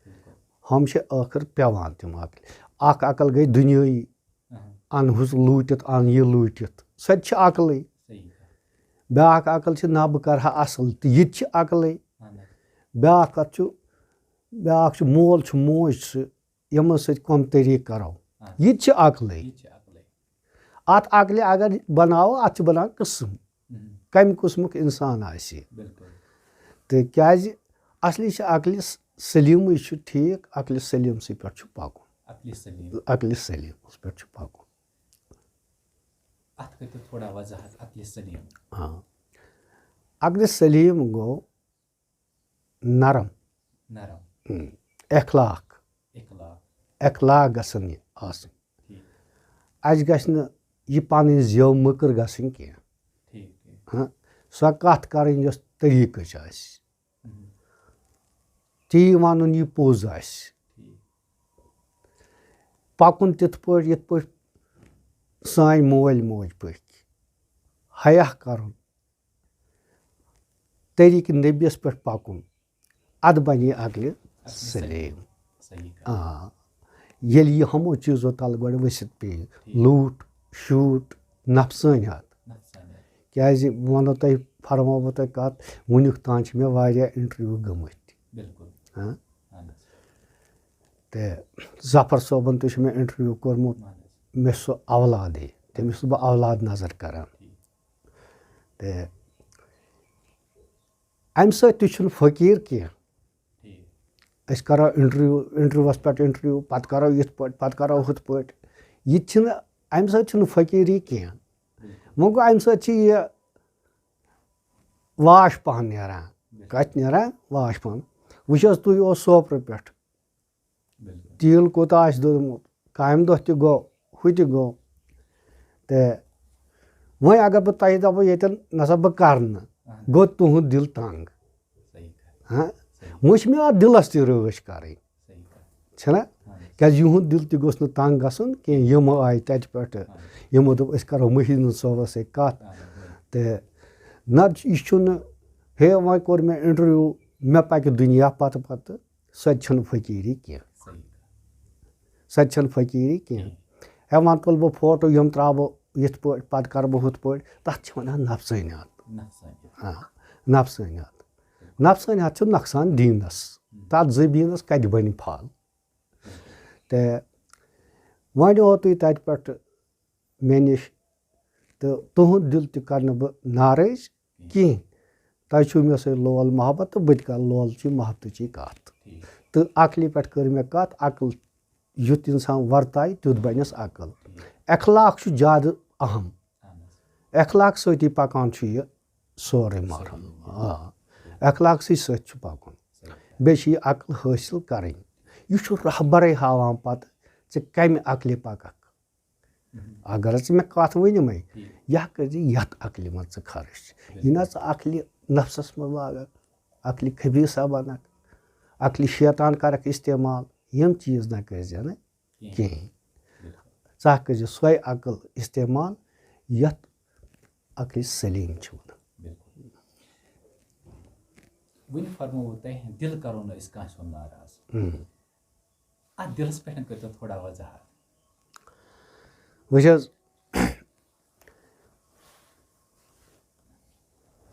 بِلکُل۔ ہُم چھِ ٲخٕر پٮ۪وان تِم عقلہِ۔ اَکھ عقل گٔے دُنیٲیی، اہن۔ اَن ہُہ لوٗٹِتھ، اَن یہِ لوٗٹِتھ، سۄ تہِ چھِ عقلٕے۔ صحیح کَتھ۔ بیٛاکھ عقل چھِ، نہ بہٕ کَرٕ ہا اَصٕل، تہٕ یہِ تہِ چھِ عقلٕے۔ اہن حظ۔ بیٛاکھ کَتھ چھُ، بیٛاکھ چھُ مول چھُ موج چھِ، یِمَن سۭتۍ کَم طریٖقہٕ کَرو، اہن۔ یہِ تہِ چھِ عقلٕے۔ یہِ تہِ چھِ عقلٕے۔ اَتھ عقلہِ اگر بَناوو، اَتھ چھِ بَنان قٕسٕم، اہن۔ کَمہِ قٕسمُک اِنسان آسہِ۔ بِلکُل۔ تہٕ کیٛازِ اَصلی چھِ عقلہِ س-، سلیٖمٕے چھُ ٹھیٖک، عقلہِ سلیٖمسٕے پٮ۪ٹھ چھُ پَکُن۔ عقلِ سلیم۔ عقلہِ سلیٖمَس پٮ۪ٹھ چھُ پَکُن۔ اَتھ کٔرۍتو تھوڑا وضاحت، عقلِ سلیم۔ آ۔ عقلِ سلیٖم گوٚو نرم، نرم۔ اۭں، اخلاق، اخلاق۔ اخلاق گژھن یہِ آسٕنۍ۔ ٹھیٖک۔ اَسہِ گژھِ نہٕ یہِ پَنٕنۍ زیو مٔکٕر گژھٕنۍ کینٛہہ۔ ٹھیٖک، ٹھیٖک۔ ہاں، سۄ کَتھ کَرٕنۍ یۄس طریٖقٕچ آسہِ، اہن۔ تی وَنُن یہِ پوٚز آسہِ، ٹھیٖک۔ پَکُن تِتھ پٲٹھۍ یِتھ پٲٹھۍ سٲنۍ مٲلۍ موج پٔکۍ، حیا کَرُن، طریٖقہٕ نبیَس پٮ۪ٹھ پَکُن، اَدٕ بَنہِ یہِ عقلِ سلیم۔ صحیح کَتھ۔ آ، ییٚلہِ یہِ ہُمو چیٖزو تَل گۄڈٕ ؤسِتھ پیٚیہِ، لوٗٹھ، شوٗٹ، نفسٲنیات، نفسانیت۔ کیٛازِ بہٕ وَنو تۄہہِ، فرماوو بہٕ تۄہہِ کَتھ، وٕنیُک تام چھِ مےٚ واریاہ انٹرویو گٔمٕتۍ۔ بِلکُل۔ ہاں؟ اہن حظ۔ تہٕ ظفر صٲبَن تہِ چھُ مےٚ انٹرویو کوٚرمُت۔ اہن حظ۔ مےٚ چھُ سُہ اولادٕے، تٔمِس چھُس بہٕ اولاد نظر کران۔ ٹھیٖک۔ تہٕ اَمہِ سۭتۍ تہِ چھُنہٕ فقیٖر کینٛہہ۔ ٹھیٖک۔ أسۍ کرو انٹرویو، انٹرویوَس پٮ۪ٹھ انٹرویو، پَتہٕ کرو یِتھ پٲٹھۍ، پَتہٕ کرو ہُتھ پٲٹھۍ۔ یہِ تہِ چھِنہٕ، اَمہِ سۭتۍ چھُنہٕ فقیٖری کینٛہہ۔ بِلکُل۔ وۄنۍ گوٚو، اَمہِ سۭتۍ چھِ یہِ واش پَہَن نیران۔ کَتہِ نیران؟ واش پَہَن۔ وٕچھ حظ، تُہۍ اوس سوپرٕ پٮ۪ٹھ۔ بِلکُل۔ تیٖل کوٗتاہ آسہِ دوٚدمُت، کامہِ دۄہ تہِ گوٚو، ہُہ تہِ گوٚو۔ تہٕ وۄنۍ اگر بہٕ تۄہہِ دَپہٕ ییٚتٮ۪ن نسا بہٕ کَرٕ نہٕ، اہن۔ گوٚو تُہُنٛد دِل تنٛگ۔ صحیح کَتھ۔ ہاں؟ صحیح۔ وۄنۍ چھِ مےٚ اَتھ دِلَس تہِ رٲچھ کَرٕنۍ، صحیح کَتھ۔ چھَنا؟ اہن۔ کیٛازِ یِہُنٛد دِل تہِ گوٚژھ نہٕ تنٛگ گژھُن کینٛہہ۔ یِم آے تَتہِ پٮ۪ٹھٕ، اہن۔ یِمو دوٚپ أسۍ کَرو محی الدیٖن صٲبَس سۭتۍ کَتھ۔ اہن۔ تہٕ نَتہٕ یہِ چھُنہٕ، ہے وۄنۍ کوٚر مےٚ انٹرویو، مےٚ پَکہِ دُنیا پَتہٕ پَتہٕ، سۄ تہِ چھَنہٕ فقیٖری کینٛہہ۔ صحیح کَتھ۔ سۄ تہِ چھَنہٕ فقیٖری کینٛہہ۔ ہے وۄنۍ تُلہٕ بہٕ فوٹو، یِم ترٛاوٕ بہٕ یِتھ پٲٹھۍ، پَتہٕ کَرٕ بہٕ ہُتھ پٲٹھۍ، تَتھ چھِ وَنان نفسٲنیات۔ نفسٲنیات۔ آ، نفسٲنیات۔ نفسٲنیات چھُ نۄقصان دیٖنَس۔ تَتھ زٔمیٖنَس کَتہِ بَنہِ پھل؟ تہٕ وۄنۍ ووتُے تَتہِ پٮ۪ٹھ مےٚ نِش، تہٕ تُہُنٛد دِل تہِ کَرنہٕ بہٕ ناراض کِہیٖنۍ۔ تۄہہِ چھُو مےٚ سۭتۍ لول محبت تہٕ بہٕ تہِ کَرٕ لولچی محبتٕچی کَتھ۔ ٹھیٖک۔ تہٕ عقلہِ پٮ۪ٹھ کٔر مےٚ کَتھ، عقل یُتھ اِنسان ورتایہِ، تیُتھ بَنٮ۪س عقل۔ اخلاق چھُ زیادٕ اہم۔ اہن حظ۔ اخلاق سۭتی پَکان چھُ یہِ سورُے مرحلہٕ۔ آ، اخلاقسٕے سۭتۍ چھُ پَکُن۔ بیٚیہِ چھِ یہِ عقل حٲصِل کَرٕنۍ۔ یہِ چھُ رہبرے ہاوان پَتہٕ ژٕ کَمہِ عقلہِ پَکَکھ۔ اگر ژٕ مےٚ کَتھ ؤنِمَے، ٹھیٖک۔ یہِ ہا کٔرۍ زِ یَتھ عقلہِ منٛز ژٕ خرٕچ۔ یہِ نہ ژٕ عقلہِ نفسَس منٛز لاگَکھ، عقلہِ خبیٖثہ بَنَکھ، عقلہِ شیطان کَرَکھ استعمال، یِم چیٖز نہ کٔرۍ زِ نہٕ کِہیٖنۍ۔ ژٕ ہا کٔرۍ زِ سۄے عقل استعمال، یَتھ عقلہِ سلیٖم چھِ وَنان۔ بِلکُل۔ وۄنۍ فرمووُ تۄہہِ، دِل کَرو نہٕ أسۍ کٲنٛسہِ ہُنٛد ناراض۔ ہُم۔ اَتھ دِلَس پٮ۪ٹھ کٔرۍتو تھوڑا وضاحت۔ وٕچھ حظ،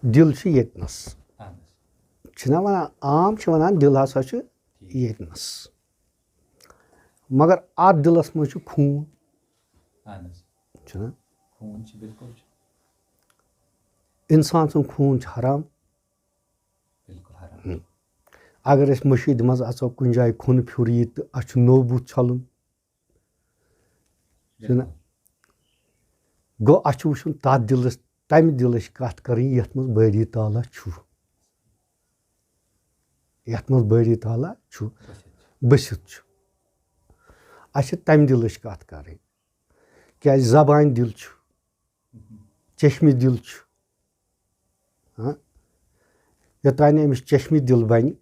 دِل چھُ ییٚتنَس۔ اہن حظ۔ چھِنہ وَنان، عام چھِ وَنان دِل ہسا چھُ ییٚتنَس۔ مگر اَتھ دِلَس منٛز چھُ خوٗن۔ اہن حظ۔ چھُنہ؟ خوٗن چھُ، بِلکُل چھُ۔ اِنسان سُنٛد خوٗن چھُ حرام۔ بِلکُل حرام۔ اگر أسۍ مٔشیٖد منٛز اَژو، کُنہِ جایہِ خوٗنہٕ پھیُر یی تہٕ اَسہِ چھُ نوٚو بُتھ چھَلُن۔ چھُنہ؟ گوٚو اَسہِ چھُ وٕچھُن تَتھ دِلَس، تَمہِ دِلٕچ کَتھ کَرٕنۍ یَتھ منٛز بٲری تعالیٰ چھُ۔ یَتھ منٛز بٲری تعالیٰ چھُ، بٔسِتھ چھُ۔ اَسہِ چھِ تَمہِ دِلٕچ کَتھ کَرٕنۍ۔ کیٛازِ زبانہِ دِل چھُ، چشمہِ دِل چھُ۔ ہاں؟ یوٚتام نہٕ أمِس چشمہِ دِل بَنہِ،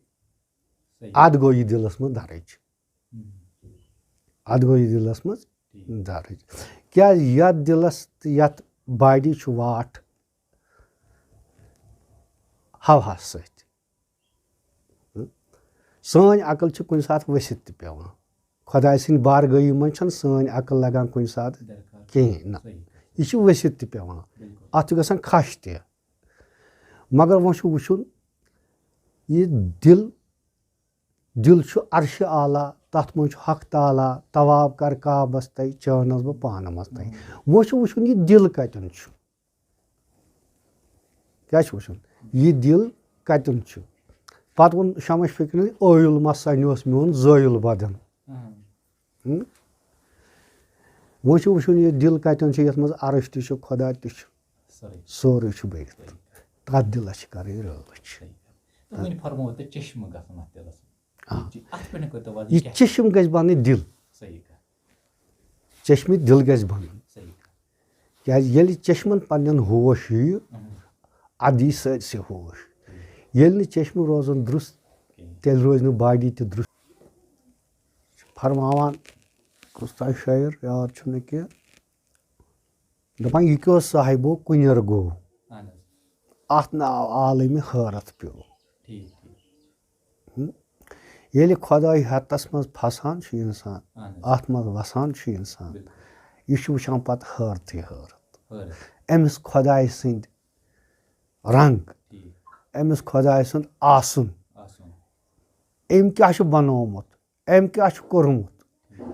صحیح۔ اَدٕ گوٚو یہِ دِلَس منٛز دَرٕج۔ اَدٕ گوٚو یہِ دِلَس منٛز دَرٕج۔ کیٛازِ یَتھ دِلَس تہٕ یَتھ باڈی چھُ واٹھ ہَوہَس سۭتۍ۔ سٲنۍ عقل چھِ کُنہِ ساتہٕ ؤسِتھ تہِ پٮ۪وان۔ خۄداے سٕنٛدِ بارگٲہی منٛز چھَنہٕ سٲنۍ عقل لَگان کُنہِ ساتہٕ کِہیٖنۍ نہ۔ یہِ چھِ ؤسِتھ تہِ پٮ۪وان۔ اَتھ چھُ گژھان کھَش تہِ۔ مگر وۄنۍ چھُ وٕچھُن، یہِ دِل، دِل چھُ عرشِ اعلیٰ، تَتھ منٛز چھُ حق تعالیٰ، طواف کَر کعبَس تَے، چٲنَس بہٕ پانہٕ منٛز تَے۔ وۄنۍ چھُ وٕچھُن، یہِ دِل کَتٮ۪ن چھُ۔ کیٛاہ چھُ وٕچھُن؟ یہِ دِل کَتٮ۪ن چھُ؟ پَتہٕ ووٚن شمس فقیٖرن، "ٲیُل ما سَنیوس میون زٲیُل بدن؟" ہُم۔ وۄنۍ چھُ وٕچھُن، یہِ دِل کَتٮ۪ن چھُ، یَتھ منٛز عرش تہِ چھُ، خۄدا تہِ چھُ، سورُے۔ سورُے چھُ بٔرِتھ۔ تَتھ دِلَس چھِ کَرٕنۍ رٲچھ۔ تہٕ وۄنۍ فرموو تۄہہِ چشمہٕ گژھُن اَتھ دِلَس۔ آ۔ یہِ چ-، اَتھ پٮ۪ٹھ کٔرۍتو وضاحت، یہِ کیٛاہ چھُ؟ چشم گژھِ بَنٕنۍ دِل۔ صحیح کَتھ۔ چشمہِ دِل گژھِ بَنُن۔ صحیح کَتھ۔ کیٛازِ ییٚلہِ چشمَن پنٛنٮ۪ن ہوش یِیہِ، اَدٕ یی سٲرسٕے ہوش۔ ییٚلہِ نہٕ چشمہٕ روزَن درُست، تیٚلہِ روزِ نہٕ باڈی تہِ درُست۔ فرماوان کُس تام شٲعر، یاد چھُنہٕ کینٛہہ، دَپان، "یہِ کیٛاہ اوس صاحبو کُنٮ۪ر گوٚو، اہن حظ۔ اَتھ نہٕ آو عالمِ حٲرَتھ پیوٚو۔" ٹھیٖک، ٹھیٖک۔ ییٚلہِ خۄداے حتس منٛز پھسان چھُ اِنسان، اہن حظ۔ اَتھ منٛز وَسان چھُ اِنسان، بِلکُل۔ یہِ چھُ وٕچھان پَتہٕ حٲرتھٕے حٲرتھ۔ حٲرتھ۔ أمِس خۄدایہِ سٕنٛدۍ رنٛگ، ٹھیٖک۔ أمِس خۄداے سُنٛد آسُن، آسُن۔ أمۍ کیٛاہ چھُ بنوومُت، أمۍ کیٛاہ چھُ کوٚرمُت،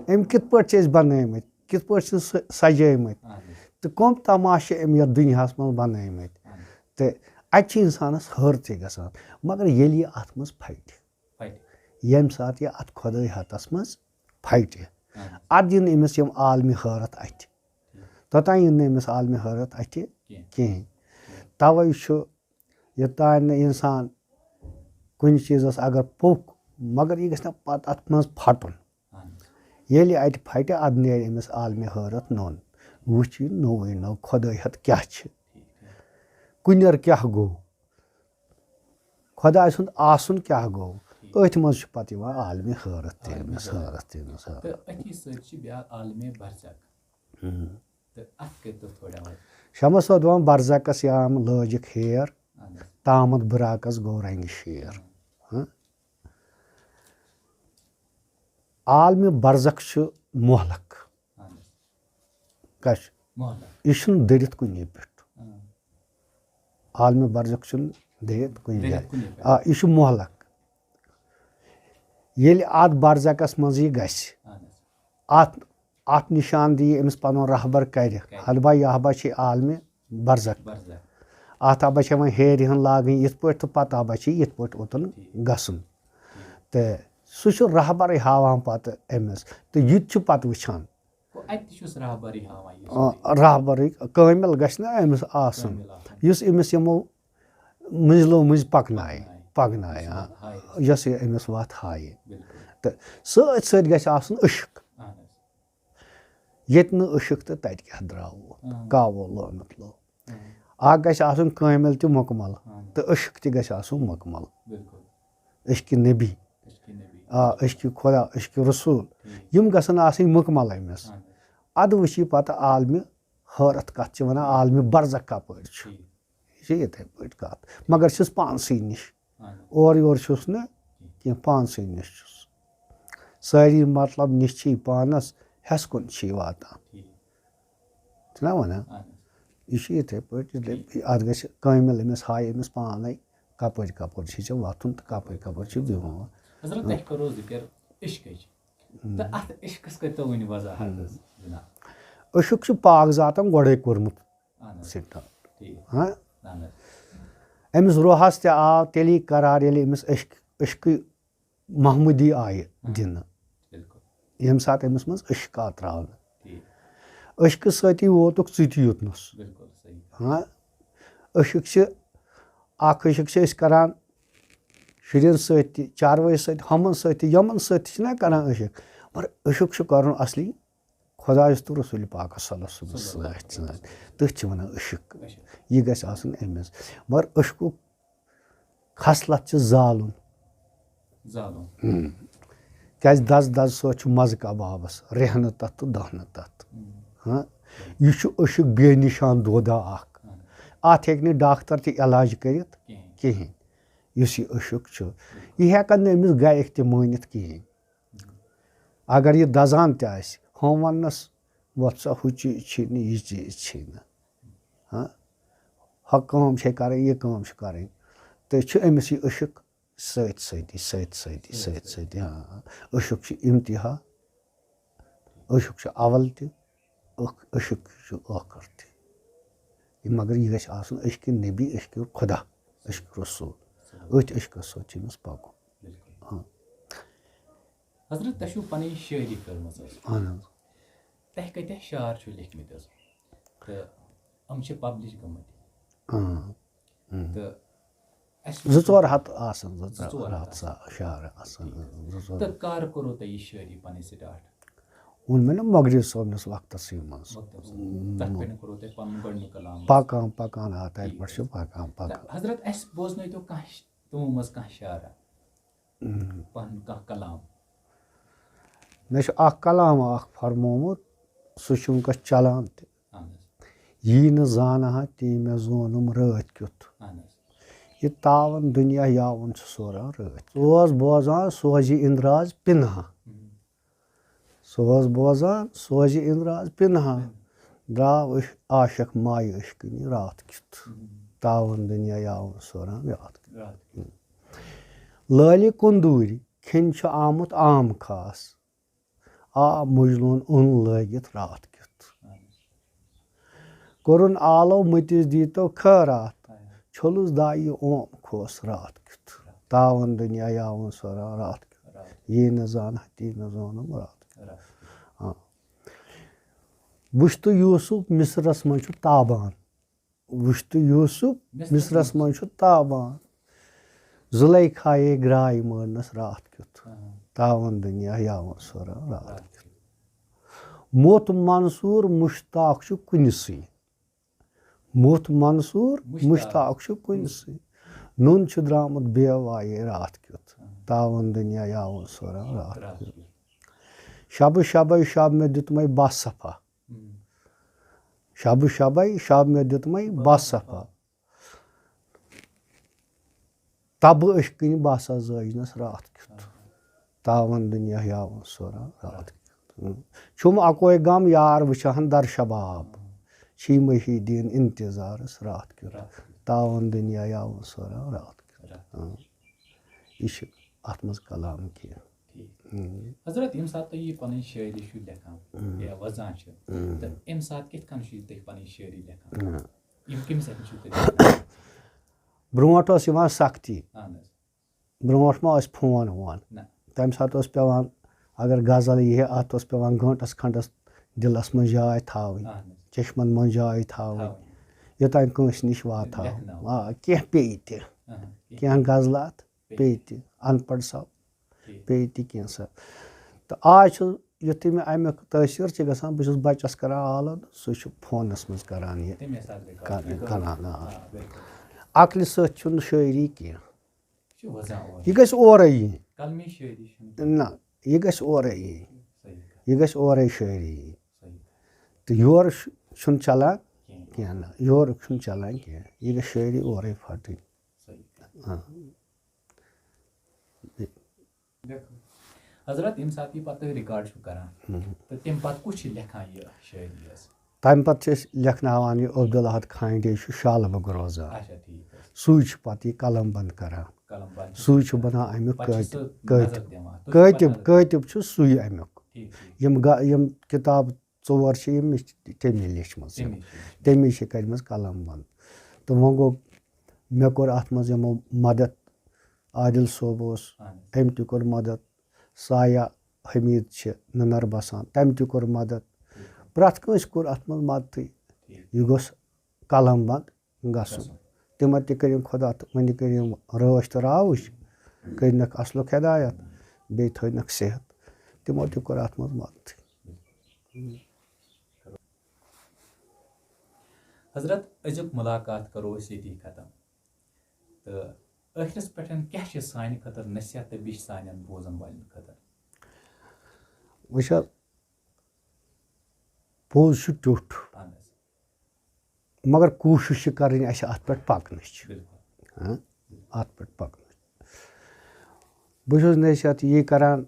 أمۍ کِتھ پٲٹھۍ چھِ أسۍ بنٲومٕتۍ، کِتھ پٲٹھۍ چھِ سُہ سجٲومٕتۍ، اہن حظ۔ تہٕ کٕم تماشہٕ چھِ أمۍ یَتھ دُنیاہَس منٛز بنٲومٕتۍ۔ اہن حظ۔ تہٕ اَتہِ چھِ اِنسانَس حٲرتٕے گژھان۔ مگر ییٚلہِ یہِ اَتھ منٛز پھٹہِ، پھٹہِ۔ ییٚمہِ ساتہٕ یہِ اَتھ خۄدٲے ہَتَس منٛز پھٹہِ، اہن حظ۔ اَتھ دِن أمِس یِم عالمِ حٲرت اَتھِ۔ توٚتام یِن نہٕ أمِس عالمِ حٲرت اَتھِ کینٛہہ۔ کِہیٖنۍ۔ تَوَے چھُ یوٚتام نہٕ اِنسان کُنہِ چیٖزَس اگر پوٚک، مگر یہِ گژھِ نہ پَتہٕ اَتھ منٛز پھٹُن۔ اہن حظ۔ ییٚلہِ اَتہِ پھٹہِ، اَدٕ نیرِ أمِس عالمِ حٲرت نوٚن۔ وٕچھ یہِ نوٚوُے نوٚو خۄدٲے ہَتھ کیٛاہ چھِ، ٹھیٖک، ٹھیٖک۔ کُنٮ۪ر کیٛاہ گوٚو، خۄداے سُنٛد آسُن کیٛاہ گوٚو۔ أتھۍ منٛز چھُ پَتہٕ یِوان عالمِ حٲرت تہِ، عالمِ أمِس حٲرت۔ حٲرت تہِ، أمِس حٲرت۔ تہٕ أتھی سۭتۍ چھِ بیٛاکھ عالمِ برزخ۔ ہُم۔ تہٕ اَتھ کٔرۍ تو تھوڑا وۄنۍ۔ شمس صٲب دَپان برزخس یام لٲجِکھ ہیر، اہن حظ۔ تامَتھ براقس گوٚو رنگہِ شیر۔ ہاں؟ عالمِ برزخ چھُ مہلک۔ اہن حظ۔ کَس؟ مہلک۔ یہِ چھُنہٕ دٔرِتھ کُنے پٮ۪ٹھ۔ اہن۔ عالمِ برزخ چھُنہٕ دٔرِتھ کُنہِ جایہِ۔ دٔرِتھ کُنے پٮ۪ٹھ۔ آ، یہِ چھُ مہلک۔ ییٚلہِ اَتھ برزخس منٛز یہِ گژھِ، اہن حظ۔ اَتھ اَتھ نِشان دِیہِ أمِس پَنُن رہبر کَرِ۔ کَرِ۔ ہدبا یہبا چھِ عالمِ برزخ۔ برزخ۔ اَتھ ہبا چھِ وۄنۍ ہیرِ ہن لاگٕنۍ یِتھ پٲٹھۍ تہٕ پَتہٕ ہبا چھِ یِتھ پٲٹھۍ اوٚتَن گژھُن۔ تہٕ سُہ چھُ رہبرٕے ہاوان پَتہٕ أمِس۔ تہٕ یہِ تہِ چھُ پَتہٕ وٕچھان۔ گوٚو اَتہِ تہِ چھُس رہبرٕے ہاوان یُس آ، رہبرٕے کٲمِل گژھِ نہ أمِس آسُن، کٲمِل آسُن۔ یُس أمِس یِمو مٔنزلو مٔنزۍ پَکنایہِ۔ پَکنایہِ۔ پَکنایہِ، یُس آ۔ وَتھ ہایہِ۔ یۄس یہِ أمِس وَتھ ہایہِ۔ بِلکُل۔ تہٕ سۭتۍ سۭتۍ گژھِ آسُن عشق۔ اہن حظ۔ ییٚتہِ نہٕ عشق تہٕ تَتہِ کیٛاہ درٛاوو؟ اہن۔ کاوو لومُت لو۔ اہن۔ اَکھ گژھِ آسُن کٲمِل تہِ مُکمل اہن۔ تہٕ عشق تہِ گژھِ آسُن مُکمل۔ بِلکُل۔ عشق نبی، عشق نبی۔ آ، عشق خۄدا، عشق رسول، ٹھیٖک۔ یِم گژھن آسٕنۍ مُکمل أمِس۔ اہن۔ اَدٕ وٕچھی پَتہٕ عالمِ حٲرت کَتھ چھِ وَنان، عالمِ برزخ کَپٲرۍ چھُ۔ ٹھیٖک۔ یہِ چھِ یِتھَے پٲٹھۍ کَتھ، مگر چھُس پانسٕے نِش، اہن۔ اورٕ یورٕ چھُس نہٕ کینٛہہ، پانسٕے نِش چھُس۔ سٲری مطلب نِش چھِ یہِ پانَس، ہٮ۪س کُن چھِ یہِ واتان۔ ٹھیٖک۔ چھُنہ وَنان؟ اہن۔ یہِ چھُ یِتھَے پٲٹھۍ، یِتھَے پٲٹھۍ اَتھ گژھِ کٲمِل أمِس ہاے أمِس پانَے، کَپٲرۍ کَپٲرۍ چھِ ژےٚ وۄتھُن تہٕ کَپٲرۍ کَپٲرۍ چھِ بِہُن۔ حضرت، تۄہہِ کٔرو ذِکر عشقٕچ۔ تہٕ اَتھ عشقَس کٔرۍتو وۄنۍ وضاحت حظ جِناب۔ عشق چھُ پاک ذاتَن گۄڈَے کوٚرمُت اہن حظ۔ سِٹارٹ۔ ٹھیٖک۔ ہاں؟ اہن حظ۔ أمِس روحَس تہِ آو تیٚلی قرار، ییٚلہِ أمِس عشق، عشقٕے محمودی آیہِ دِنہٕ، بِلکُل۔ ییٚمہِ ساتہٕ أمِس منٛز عشق آو ترٛاونہٕ۔ ٹھیٖک۔ عشقہٕ سۭتی ووتُکھ ژٕ تہِ یوٚتنَس۔ بِلکُل صحیح۔ ہاں، عشق چھِ، اَکھ عشق چھِ أسۍ کَران شُرٮ۪ن سۭتۍ تہِ، چاروٲے سۭتۍ، ہُمَن سۭتۍ تہِ، یِمَن سۭتۍ تہِ چھِنہ کَران عشق، مگر عشق چھُ کَرُن اَصلی خۄدایَس تہٕ رسوٗلِ پاکَس صلی اللہ علیہ وسلم سۭتۍ سۭتۍ۔ تٔتھۍ چھِ وَنان عشق۔ عشق۔ یہِ گژھِ آسُن أمِس۔ مگر عشقُک خصلت چھِ زالُن۔ زالُن۔ ہُم۔ کیٛازِ دَزٕ دَزٕ سۭتۍ چھُ مَزٕ کَبابَس، ریٚہہ نہٕ تَتھ تہٕ دَہ نہٕ تَتھ۔ ہُم۔ ہاں؟ یہِ چھُ عشق بے نِشان دودہ اَکھ۔ اہن۔ اَتھ ہیٚکہِ نہٕ ڈاکٹر تہِ علاج کٔرِتھ کِہیٖنۍ۔ کِہیٖنۍ۔ یُس یہِ عشق چھُ، یہِ ہٮ۪کَن نہٕ أمِس گَرِکۍ تہِ مٲنِتھ کِہیٖنۍ۔ اگر یہِ دَزان تہِ آسہِ، ہُم وَننَس، "وۄتھ سا، ہُہ چیٖز چھی نہٕ، یہِ چیٖز چھی نہٕ۔" ہاں؟ ہۄ کٲم چھے کَرٕنۍ، یہِ کٲم چھِ کَرٕنۍ۔ تہٕ چھُ أمِس یہِ عشق سۭتۍ سۭتی، سۭتۍ سۭتی، سۭتۍ سۭتی، ہاں۔ عشق چھُ اِنتِہا، عشق چھُ اول تہِ، عشق چھُ ٲخر تہِ۔ یہِ، مگر یہِ گژھِ آسُن عشقِ نبی، عشقِ خدا، عشقِ رسول۔ أتھۍ عشقَس سۭتۍ چھُ أمِس پَکُن۔ بِلکُل۔ ہاں۔ حضرت، تۄہہِ چھُو پَنٕنۍ شٲعری کٔرمٕژ حظ۔ اہن حظ۔ تۄہہِ کۭتیٛاہ شعر چھِو لیکھمٕتۍ حظ؟ تہٕ یِم چھِ پبلش گٔمٕتۍ۔ اۭں۔ اۭں۔ تہٕ اَسہِ زٕ ژور ہَتھ آسَن، زٕ زٕ ژور ژور ہَتھ ہَتھ سا-، شعر آسَن، زٕ ژور۔ تہٕ کر کوٚروٕ تۄہہِ یہِ شٲعری پَنٕنۍ سٹارٹ؟ ووٚن مےٚ نا مغرب صٲبنِس وقتَسٕے منٛز۔ مطلب سُہ، تَتھ پٮ۪ٹھ کوٚروٕ تۄہہِ پَنُن گۄڈٕنیُک کلام؟ پَکان، پَکان، آ، تَتہِ پٮ۪ٹھ چھُ پَکان، پَکان۔ تہٕ حضرت، اَسہِ بوزنٲیتو کانٛہہ ش-، تِمو منٛز کانٛہہ شعرا؟ اۭں۔ پَنُن کانٛہہ کلام؟ مےٚ چھُ اَکھ کلام اَکھ فرمومُت، سُہ چھُ وٕنکٮ۪س چلان تہِ۔ اہن حظ۔ یی نہٕ زانہٕ ہا تی مےٚ زونُم رٲتۍ کیُتھ۔ اہن حظ۔ یہِ تاوَن دُنیا یاوُن چھُ سوران رٲتۍ۔ سوز بوزان سوزِ اِندراز پِنہا۔ ہُم۔ سوز بوزان سوزِ اِندراز پِنہا۔ ہُم۔ درٛاو عٲش-، عاشق مایہِ عشقٕنی راتھ کیُتھ۔ ہُم۔ تاوَن دُنیا یاوَن سوران راتھ کیُتھ۔ راتھ کیُتھ۔ لٲلہِ کُندوٗرِ کھیٚنۍ چھُ آمُت عام خاص۔ آ مُجلون اوٚن لٲگِتھ راتھ کیُتھ۔ اہن حظ۔ کوٚرُن آلو مٔتِس دیٖتو خٲراتھ۔ اہن حظ۔ چھوٚلُس دایہِ اوم کھوس راتھ کیُتھ۔ تاوَن دُنیا یاوَن سوران راتھ کیُتھ۔ راتھ۔ یی نہٕ زانہہ تی نہٕ زانُم راتھ کیُتھ۔ راتھ کیُتھ۔ آ۔ وٕچھ تہٕ یوٗسُف مِصرَس منٛز چھُ تابان۔ وٕچھ تہٕ یوٗسُف مِصرَس مِصرَس منٛز۔ منٛز چھُ تابان۔ زُلیخایے گرٛاے مٲرنَس راتھ کیُتھ۔ اہن۔ تاوَن دُنیا یاوَن سوران راتھ کیُتھ۔ موٚتھ منصوٗر مُشتاق چھُ کُنِسٕے۔ موٚتھ منصوٗر مُشتاق۔ مُشتاق چھُ کُنِسٕے۔ نوٗن چھُ درٛامُت بے وایے راتھ کیُتھ۔ اہن۔ تاوَن دُنیا یاوَن سوران راتھ راتھ کیُتھ۔ کیُتھ۔ شبہٕ شبَے شب مےٚ دیُتمَے بس صفا۔ ہم۔ شبہٕ شبَے شب مےٚ دیُتمَے بس صفا۔ تبہٕ أچھ کِنۍ باسا زٲجنَس راتھ کیُتھ۔ تاوَن دُنیا یاوَن سوران راتھ کیُتھ۔ چھُم اَکوے غم یار وٕچھان در شباب۔ چھی محی دیٖن انتظارَس راتھ کیُتھ۔ راتھ کیُتھ۔ تاوَن دُنیا یاوَن سوران راتھ کیُتھ۔ راتھ۔ اۭں۔ یہِ چھِ اَتھ منٛز کلام کینٛہہ۔ ٹھیٖک۔ اۭں۔ حضرت، ییٚمہِ ساتہٕ تُہۍ یہِ پَنٕنۍ شٲعری چھِو لیکھان اۭں۔ یا وَزان چھِ، اۭں۔ تہٕ اَمہِ ساتہٕ کِتھ کٔنۍ چھِو تُہۍ پَنٕنۍ شٲعری لیکھان؟ اۭں۔ یِم کٔمِس اَتھِ چھِو تُہۍ لیکھان؟ برونٛٹھ ٲس یِوان سختی۔ اہن حظ۔ برونٛٹھ ما ٲسۍ فون وون؟ نہ۔ تَمہِ ساتہٕ اوس پٮ۪وان، اگر غزل یی ہے، اَتھ اوس پٮ۪وان گٲنٛٹَس کھنٛڈَس دِلَس منٛز جاے تھاوٕنۍ، اہن حظ۔ چشمَن منٛز جاے تھاوٕنۍ، تھاوٕنۍ۔ یوٚتام کٲنٛسہِ نِش واتہٕ ہاو۔ لیکھناوُن۔ آ، کینٛہہ پیٚیہِ تہِ، اہن، کینٛہہ۔ کینٛہہ غزلات پیٚیہِ۔ پیٚیہِ تہِ، اَن پَڑھ سا ٹھیٖک۔ پیٚیہِ تہِ کینٛہہ سا۔ تہٕ آز چھُ، یُتھُے مےٚ اَمیُک تٲثیٖر چھِ گژھان، بہٕ چھُس بَچَس کَران آلو، سُہ چھُ فونَس منٛز کَران یہِ۔ تَمے ساتہٕ record کَران، کَران۔ کَران، آ۔ آ، بِلکُل۔ عقلہِ سۭتۍ چھُنہٕ شٲعری کینٛہہ۔ یہِ چھُ وَزان اورَے۔ یہِ گژھِ اورَے یِنۍ۔ قلمی شٲعری چھُنہٕ۔ نہ، یہِ گژھِ اورَے یِنۍ۔ صحیح کَتھ۔ یہِ گژھِ اورَے شٲعری یِنۍ۔ صحیح کَتھ۔ تہٕ یورٕ چھُ، چھُنہٕ چَلان کینٛہہ۔ کینٛہہ نہ، یورٕ چھُنہٕ چَلان کینٛہہ۔ یہِ گژھِ شٲعری اورَے پھَٹٕنۍ۔ صحیح کَتھ۔ آ۔ بِلکُل۔ حضرت، ییٚمہِ ساتہٕ یہِ پَتہٕ تُہۍ record چھِو کَران، ہُم۔ تہٕ تَمہِ پَتہٕ کُس چھُ لیکھان یہِ شٲعری حظ؟ تَمہِ پَتہٕ چھِ أسۍ لیکھناوان یہِ عبدالأحد کھانڈے چھُ شالہٕ بُک روزان۔ اچھا، ٹھیٖک حظ۔ سُے چھُ پَتہٕ یہِ قلم بنٛد کران۔ قلم بنٛد چھُ سُے چھُ کران۔ بَنان اَمیُک پَتہٕ چھُ کٲتِب۔ سُہ کٲتِب۔ نظر دِوان۔ تُہۍ چھِو کٲتِب، پَتہٕ نظر کٲتِب چھُ سُے اَمیُک۔ ٹھیٖک، ٹھیٖک۔ یِم گا-، یِم کِتاب ژور چھِ یِم مےٚ چھِ تٔمی لیچھمٕژ۔ تٔمی چھِ لیچھمٕژ۔ تٔمی چھِ کٔرمٕژ قلم بنٛد۔ تہٕ وۄنۍ گوٚو، مےٚ کوٚر اَتھ منٛز یِمو مدد، عادل صٲب اوس، اہن حظ۔ أمۍ تہِ کوٚر مدد، سایہ حمید چھِ نُنر بسان، تٔمۍ تہِ کوٚر مدد۔ ٹھیٖک۔ پرٛٮ۪تھ کٲنٛسہِ کوٚر اَتھ منٛز مدتٕے۔ ٹھیٖک۔ یہِ گوٚژھ قلم بنٛد گژھُن۔ گژھُن۔ تِمن تہِ کٔرِن خۄدا تہٕ وۄنۍ کٔرِن رٲچھ تہٕ راوٕچھ، کٔرنَکھ اَصلُک ہدایت، بیٚیہِ تھٲینَکھ صحت۔ تِمو تہِ کوٚر اَتھ منٛز مدتٕے۔ حضرت، أزیُک مُلاقات کرو أسۍ ییٚتی ختم۔ تہٕ ٲخرس پٮ۪ٹھ کیٛاہ چھِ سانہِ خٲطرٕ نصیحت تہٕ بیٚیہِ چھِ سانٮ۪ن بوزن والٮ۪ن خٲطرٕ؟ وٕچھ حظ، پوٚز چھُ ٹیوٚٹھ، اہن حظ۔ مگر کوٗشِش چھِ کَرٕنۍ اَسہِ اَتھ پٮ۪ٹھ پَکنٕچ۔ بِلکُل۔ ہاں؟ اَتھ پٮ۪ٹھ پَکنٕچ۔ بہٕ چھُس نصیحت یی کَران،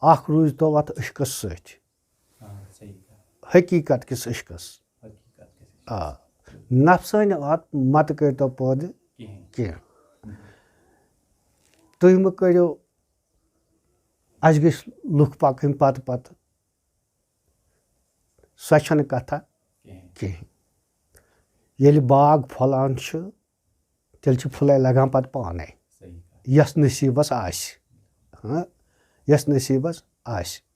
اَکھ روٗزۍتو اَتھ عشقَس سۭتۍ۔ آ، صحیح کَتھ۔ حقیٖقت کِس عشقَس۔ حقیٖقت کِس عشقَس۔ آ۔ نفسٲنی اَتھ مَتہٕ کٔرۍتو پٲدٕ کِہیٖنۍ۔ کینٛہہ۔ تُہۍ مہٕ کٔرِو، اَسہِ گٔژھۍ لُکھ پَکٕنۍ پَتہٕ پَتہٕ۔ سۄ چھَنہٕ کَتھا کِہیٖنۍ۔ کِہیٖنۍ۔ ییٚلہِ باغ پھۄلان چھُ، تیٚلہِ چھِ پھُلے لگان پتہٕ پانے۔ صحیح کَتھ۔ یَس نصیٖبَس آسہِ۔ ہاں؟ یَس نصیٖبَس آسہِ۔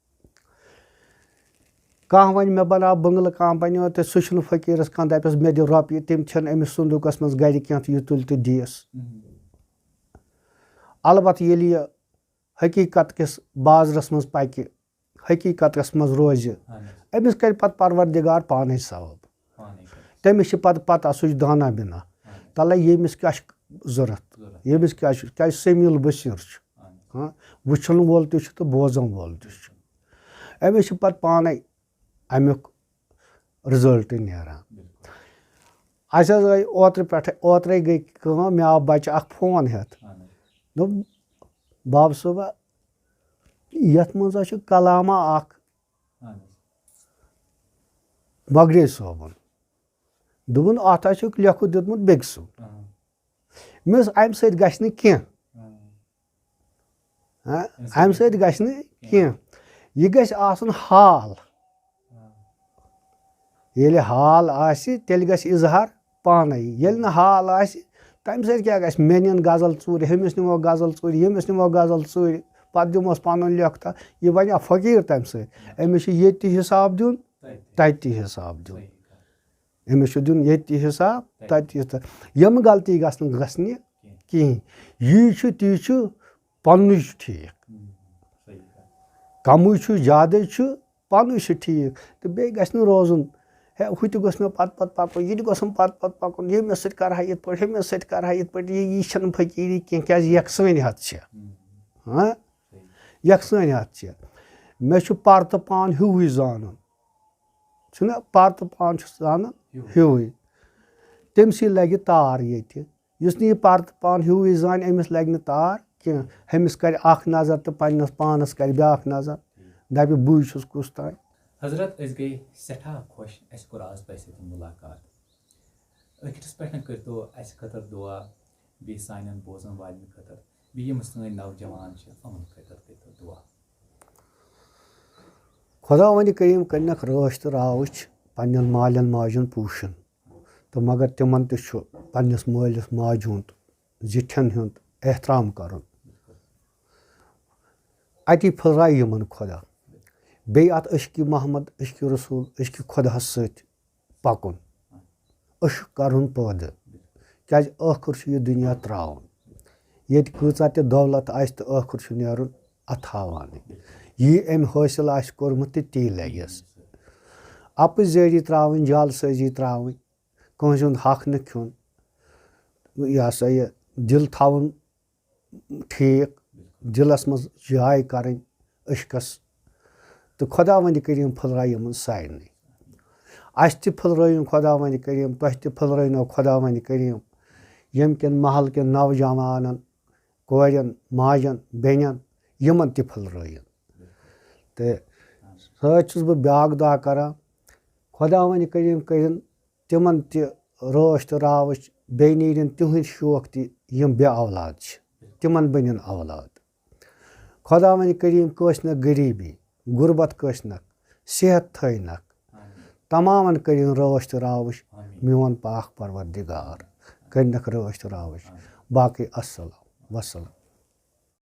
کانٛہہ وَنہِ، "مےٚ بناو بٔنٛگلہٕ کمپنی ہُنٛد"، تہٕ سُہ چھُنہٕ فقیٖرَس کانٛہہ دَپٮ۪س، "مےٚ دِ رۄپیہِ"، تٔمۍ چھَنہٕ أمِس صندوٗقَس منٛز گرِ کینٛہہ تہٕ یہِ تُلہِ تہٕ دِیَس۔ مم۔ البتہٕ ییٚلہِ یہِ حقیٖقت کِس بازرَس منٛز پَکہِ، حقیٖقتَس منٛز روزِ، اہن حظ۔ أمِس کَرِ پَتہٕ پروردگار پانَے ثواب۔ پانَے کَرِ۔ تٔمِس چھِ پَتہٕ پَتہ، سُہ چھُ دانا بِنا۔ اہن حظ۔ تَلَے ییٚمِس کیٛاہ چھُ ضوٚرَتھ، ضوٚرَتھ۔ ییٚمِس کیٛاہ چھُ، کیٛازِ سمیٖع البصیٖر چھُ۔ اہن حظ۔ ہاں، وٕچھَن وول تہِ چھُ تہٕ بوزَن وول تہِ چھُ۔ أمِس چھِ پَتہٕ پانَے اَمیُک result نیران۔ بِلکُل۔ اَسہِ حظ گٔے اوترٕ پٮ۪ٹھٕ، اوترَے گٔے کٲم، مےٚ آو بَچہٕ اَکھ فون ہٮ۪تھ۔ اہن حظ۔ دوٚپ، "باب صٲبہ، یَتھ منٛز حظ چھُ کلامہ اَکھ اہن حظ۔ مۄغرے صٲبُن۔" دوٚپُن، اَتھ ہا چھُکھ لیٚکھُت دیُتمُت بیٚکہِ سُنٛد۔ آ۔ مےٚ اوس، اَمہِ سۭتۍ گژھِ نہٕ کینٛہہ۔ آ۔ ہاں، اَمہِ سۭتۍ اَمہِ سۭتۍ گژھِ نہٕ کینٛہہ۔ یہِ گژھِ آسُن حال۔ آ۔ ییٚلہِ حال آسہِ، تیٚلہِ گژھِ اظہار پانَے۔ ییٚلہِ نہٕ حال آسہِ، تَمہِ سۭتۍ کیٛاہ گژھِ؟ مےٚ نِن غزل ژوٗرِ، ہُمِس نِمو غزل ژوٗرِ، ییٚمِس نِمو غزل ژوٗرِ، پَتہٕ دِموس پَنُن لیٚکھتھا۔ یہِ بَنیٛا فقیٖر تَمہِ سۭتۍ۔ أمِس چھُ ییٚتہِ تہِ حِساب دیُن، تَتہِ تہِ حِساب دیُن۔ صحیح کَتھ۔ أمِس چھُ دیُن ییٚتہِ تہِ حِساب، تَتہِ۔ تَتہِ تہِ حِساب۔ یِم غلطی گژھنہٕ، گژھنہِ کِہیٖنۍ۔ یی چھُ، تی چھُ، پَننُے چھُ ٹھیٖک۔ ہُم، صحیح کَتھ۔ کَمٕے چھُ، زیادَے چھُ، پَننُے چھُ ٹھیٖک۔ تہٕ بیٚیہِ گژھِ نہٕ روزُن، ہے، ہُہ تہِ گوٚژھ مےٚ پَتہٕ پَتہٕ پَکُن، یہِ تہِ گوٚژھُم پَتہٕ پَتہٕ پَکُن، ییٚمِس سۭتۍ کَرٕ ہا یِتھ پٲٹھۍ، ہُمِس سۭتۍ کَرٕ ہا یِتھ پٲٹھۍ۔ یہِ، یہِ چھَنہٕ فقیٖری کینٛہہ، کیٛازِ یَکسٲنیت چھِ۔ ہُم۔ ہاں؟ صحیح۔ یَکسٲنیت چھِ۔ مےٚ چھُ پَرٕ تہٕ پان ہیوٗوٕے زانُن۔ چھُنہ، پَرٕ تہٕ پان چھُس زانان ہیوٗ۔ ہیوٗوٕے۔ تٔمۍ سٕے لَگہِ تار ییٚتہِ۔ یُس نہٕ یہِ پَرٕ تہٕ پان ہیوٗوٕے زانہِ، أمِس لَگہِ نہٕ تار کینٛہہ۔ ہُمِس کَرِ اَکھ نظر تہٕ پنٛنِس پانَس کَرِ بیٛاکھ نظر۔ دَپہِ، بٕے چھُس کُس تام۔ حضرت، أسۍ گٔے سٮ۪ٹھاہ خۄش، اَسہِ کوٚر آز تۄہہِ سۭتۍ مُلاقات۔ ٲخرَس پٮ۪ٹھ کٔرۍتو اَسہِ خٲطرٕ دُعا، بیٚیہِ سانٮ۪ن بوزَن والٮ۪ن خٲطرٕ، بیٚیہِ یِم سٲنۍ نوجوان چھِ، یِمَن خٲطرٕ کٔرۍتو دُعا۔ خۄداوندِ کریم کٔرنکھ رٲچھ تہٕ راوٕچھ پننٮ۪ن مالٮ۪ن ماجن پوٗشن۔ تہٕ مگر تِمن تہِ چھُ پننِس مٲلِس ماجہِ ہُنٛد، زِٹھٮ۪ن ہُنٛد احترام کرُن۔ اتی پھٔلرایہِ یِمن خۄدا۔ بیٚیہِ اتھ عشقِ محمد، عشقِ رسول، عشقِ خۄداہس سۭتۍ پکُن۔ عشق کرُن پٲدٕ۔ کیازِ ٲخٕر چھُ یہِ دُنیا تراوُن۔ ییٚتہِ کۭژاہ تہِ دولت آسہِ تہٕ ٲخٕر چھُ نیرُن اتھاوانٕے۔ یی أمۍ حٲصِل آسہِ کوٚرمُت تہٕ تی لگٮ۪س۔ اپٕزٲری تراوٕنۍ، جعل سٲزی تراوٕنۍ، کٲنٛسہِ ہُنٛد حق نہٕ کھیوٚن، یہِ ہسا یہِ دِل تھاوُن ٹھیٖک، دِلس منٛز جاے کرٕنۍ عشقس۔ تہٕ خۄداوندِ کریم پھٔلرایہِ یِمن سارنٕے۔ اسہِ تہِ پھٔلرٲیِن خۄداوندِ کریم، تۄہہِ تہِ پھٔلرٲینو خۄداوندِ کریم۔ ییٚمہِ کِنۍ محل کٮ۪ن نوجوانن، کورٮ۪ن، ماجن، بیٚنٮ۪ن، یِمن تہِ پھٔلرٲیِن۔ تہٕ سۭتۍ چھُس بہٕ بیٛاکھ دعا کران، خۄداوندِ کریم کٔرِن تِمن تہِ رٲچھ تہٕ راوٕچھ، بیٚیہِ نیرن تِہنٛدۍ شوق تہِ، یِم بے اولاد چھِ، تِمن بٔنِن اولاد۔ خۄداوندِ کریم کٲنٛسہِ نہ غریٖبی، غربت کٲنٛسہِ نہ، صحت تھٲینکھ۔ تمامن کٔرِن رٲچھ تہٕ راوٕچھ۔ آمیٖن۔ میون پاک پروردگار کٔرنکھ رٲچھ تہٕ راوٕچھ۔ آمیٖن۔ باقٕے السلام وسلام۔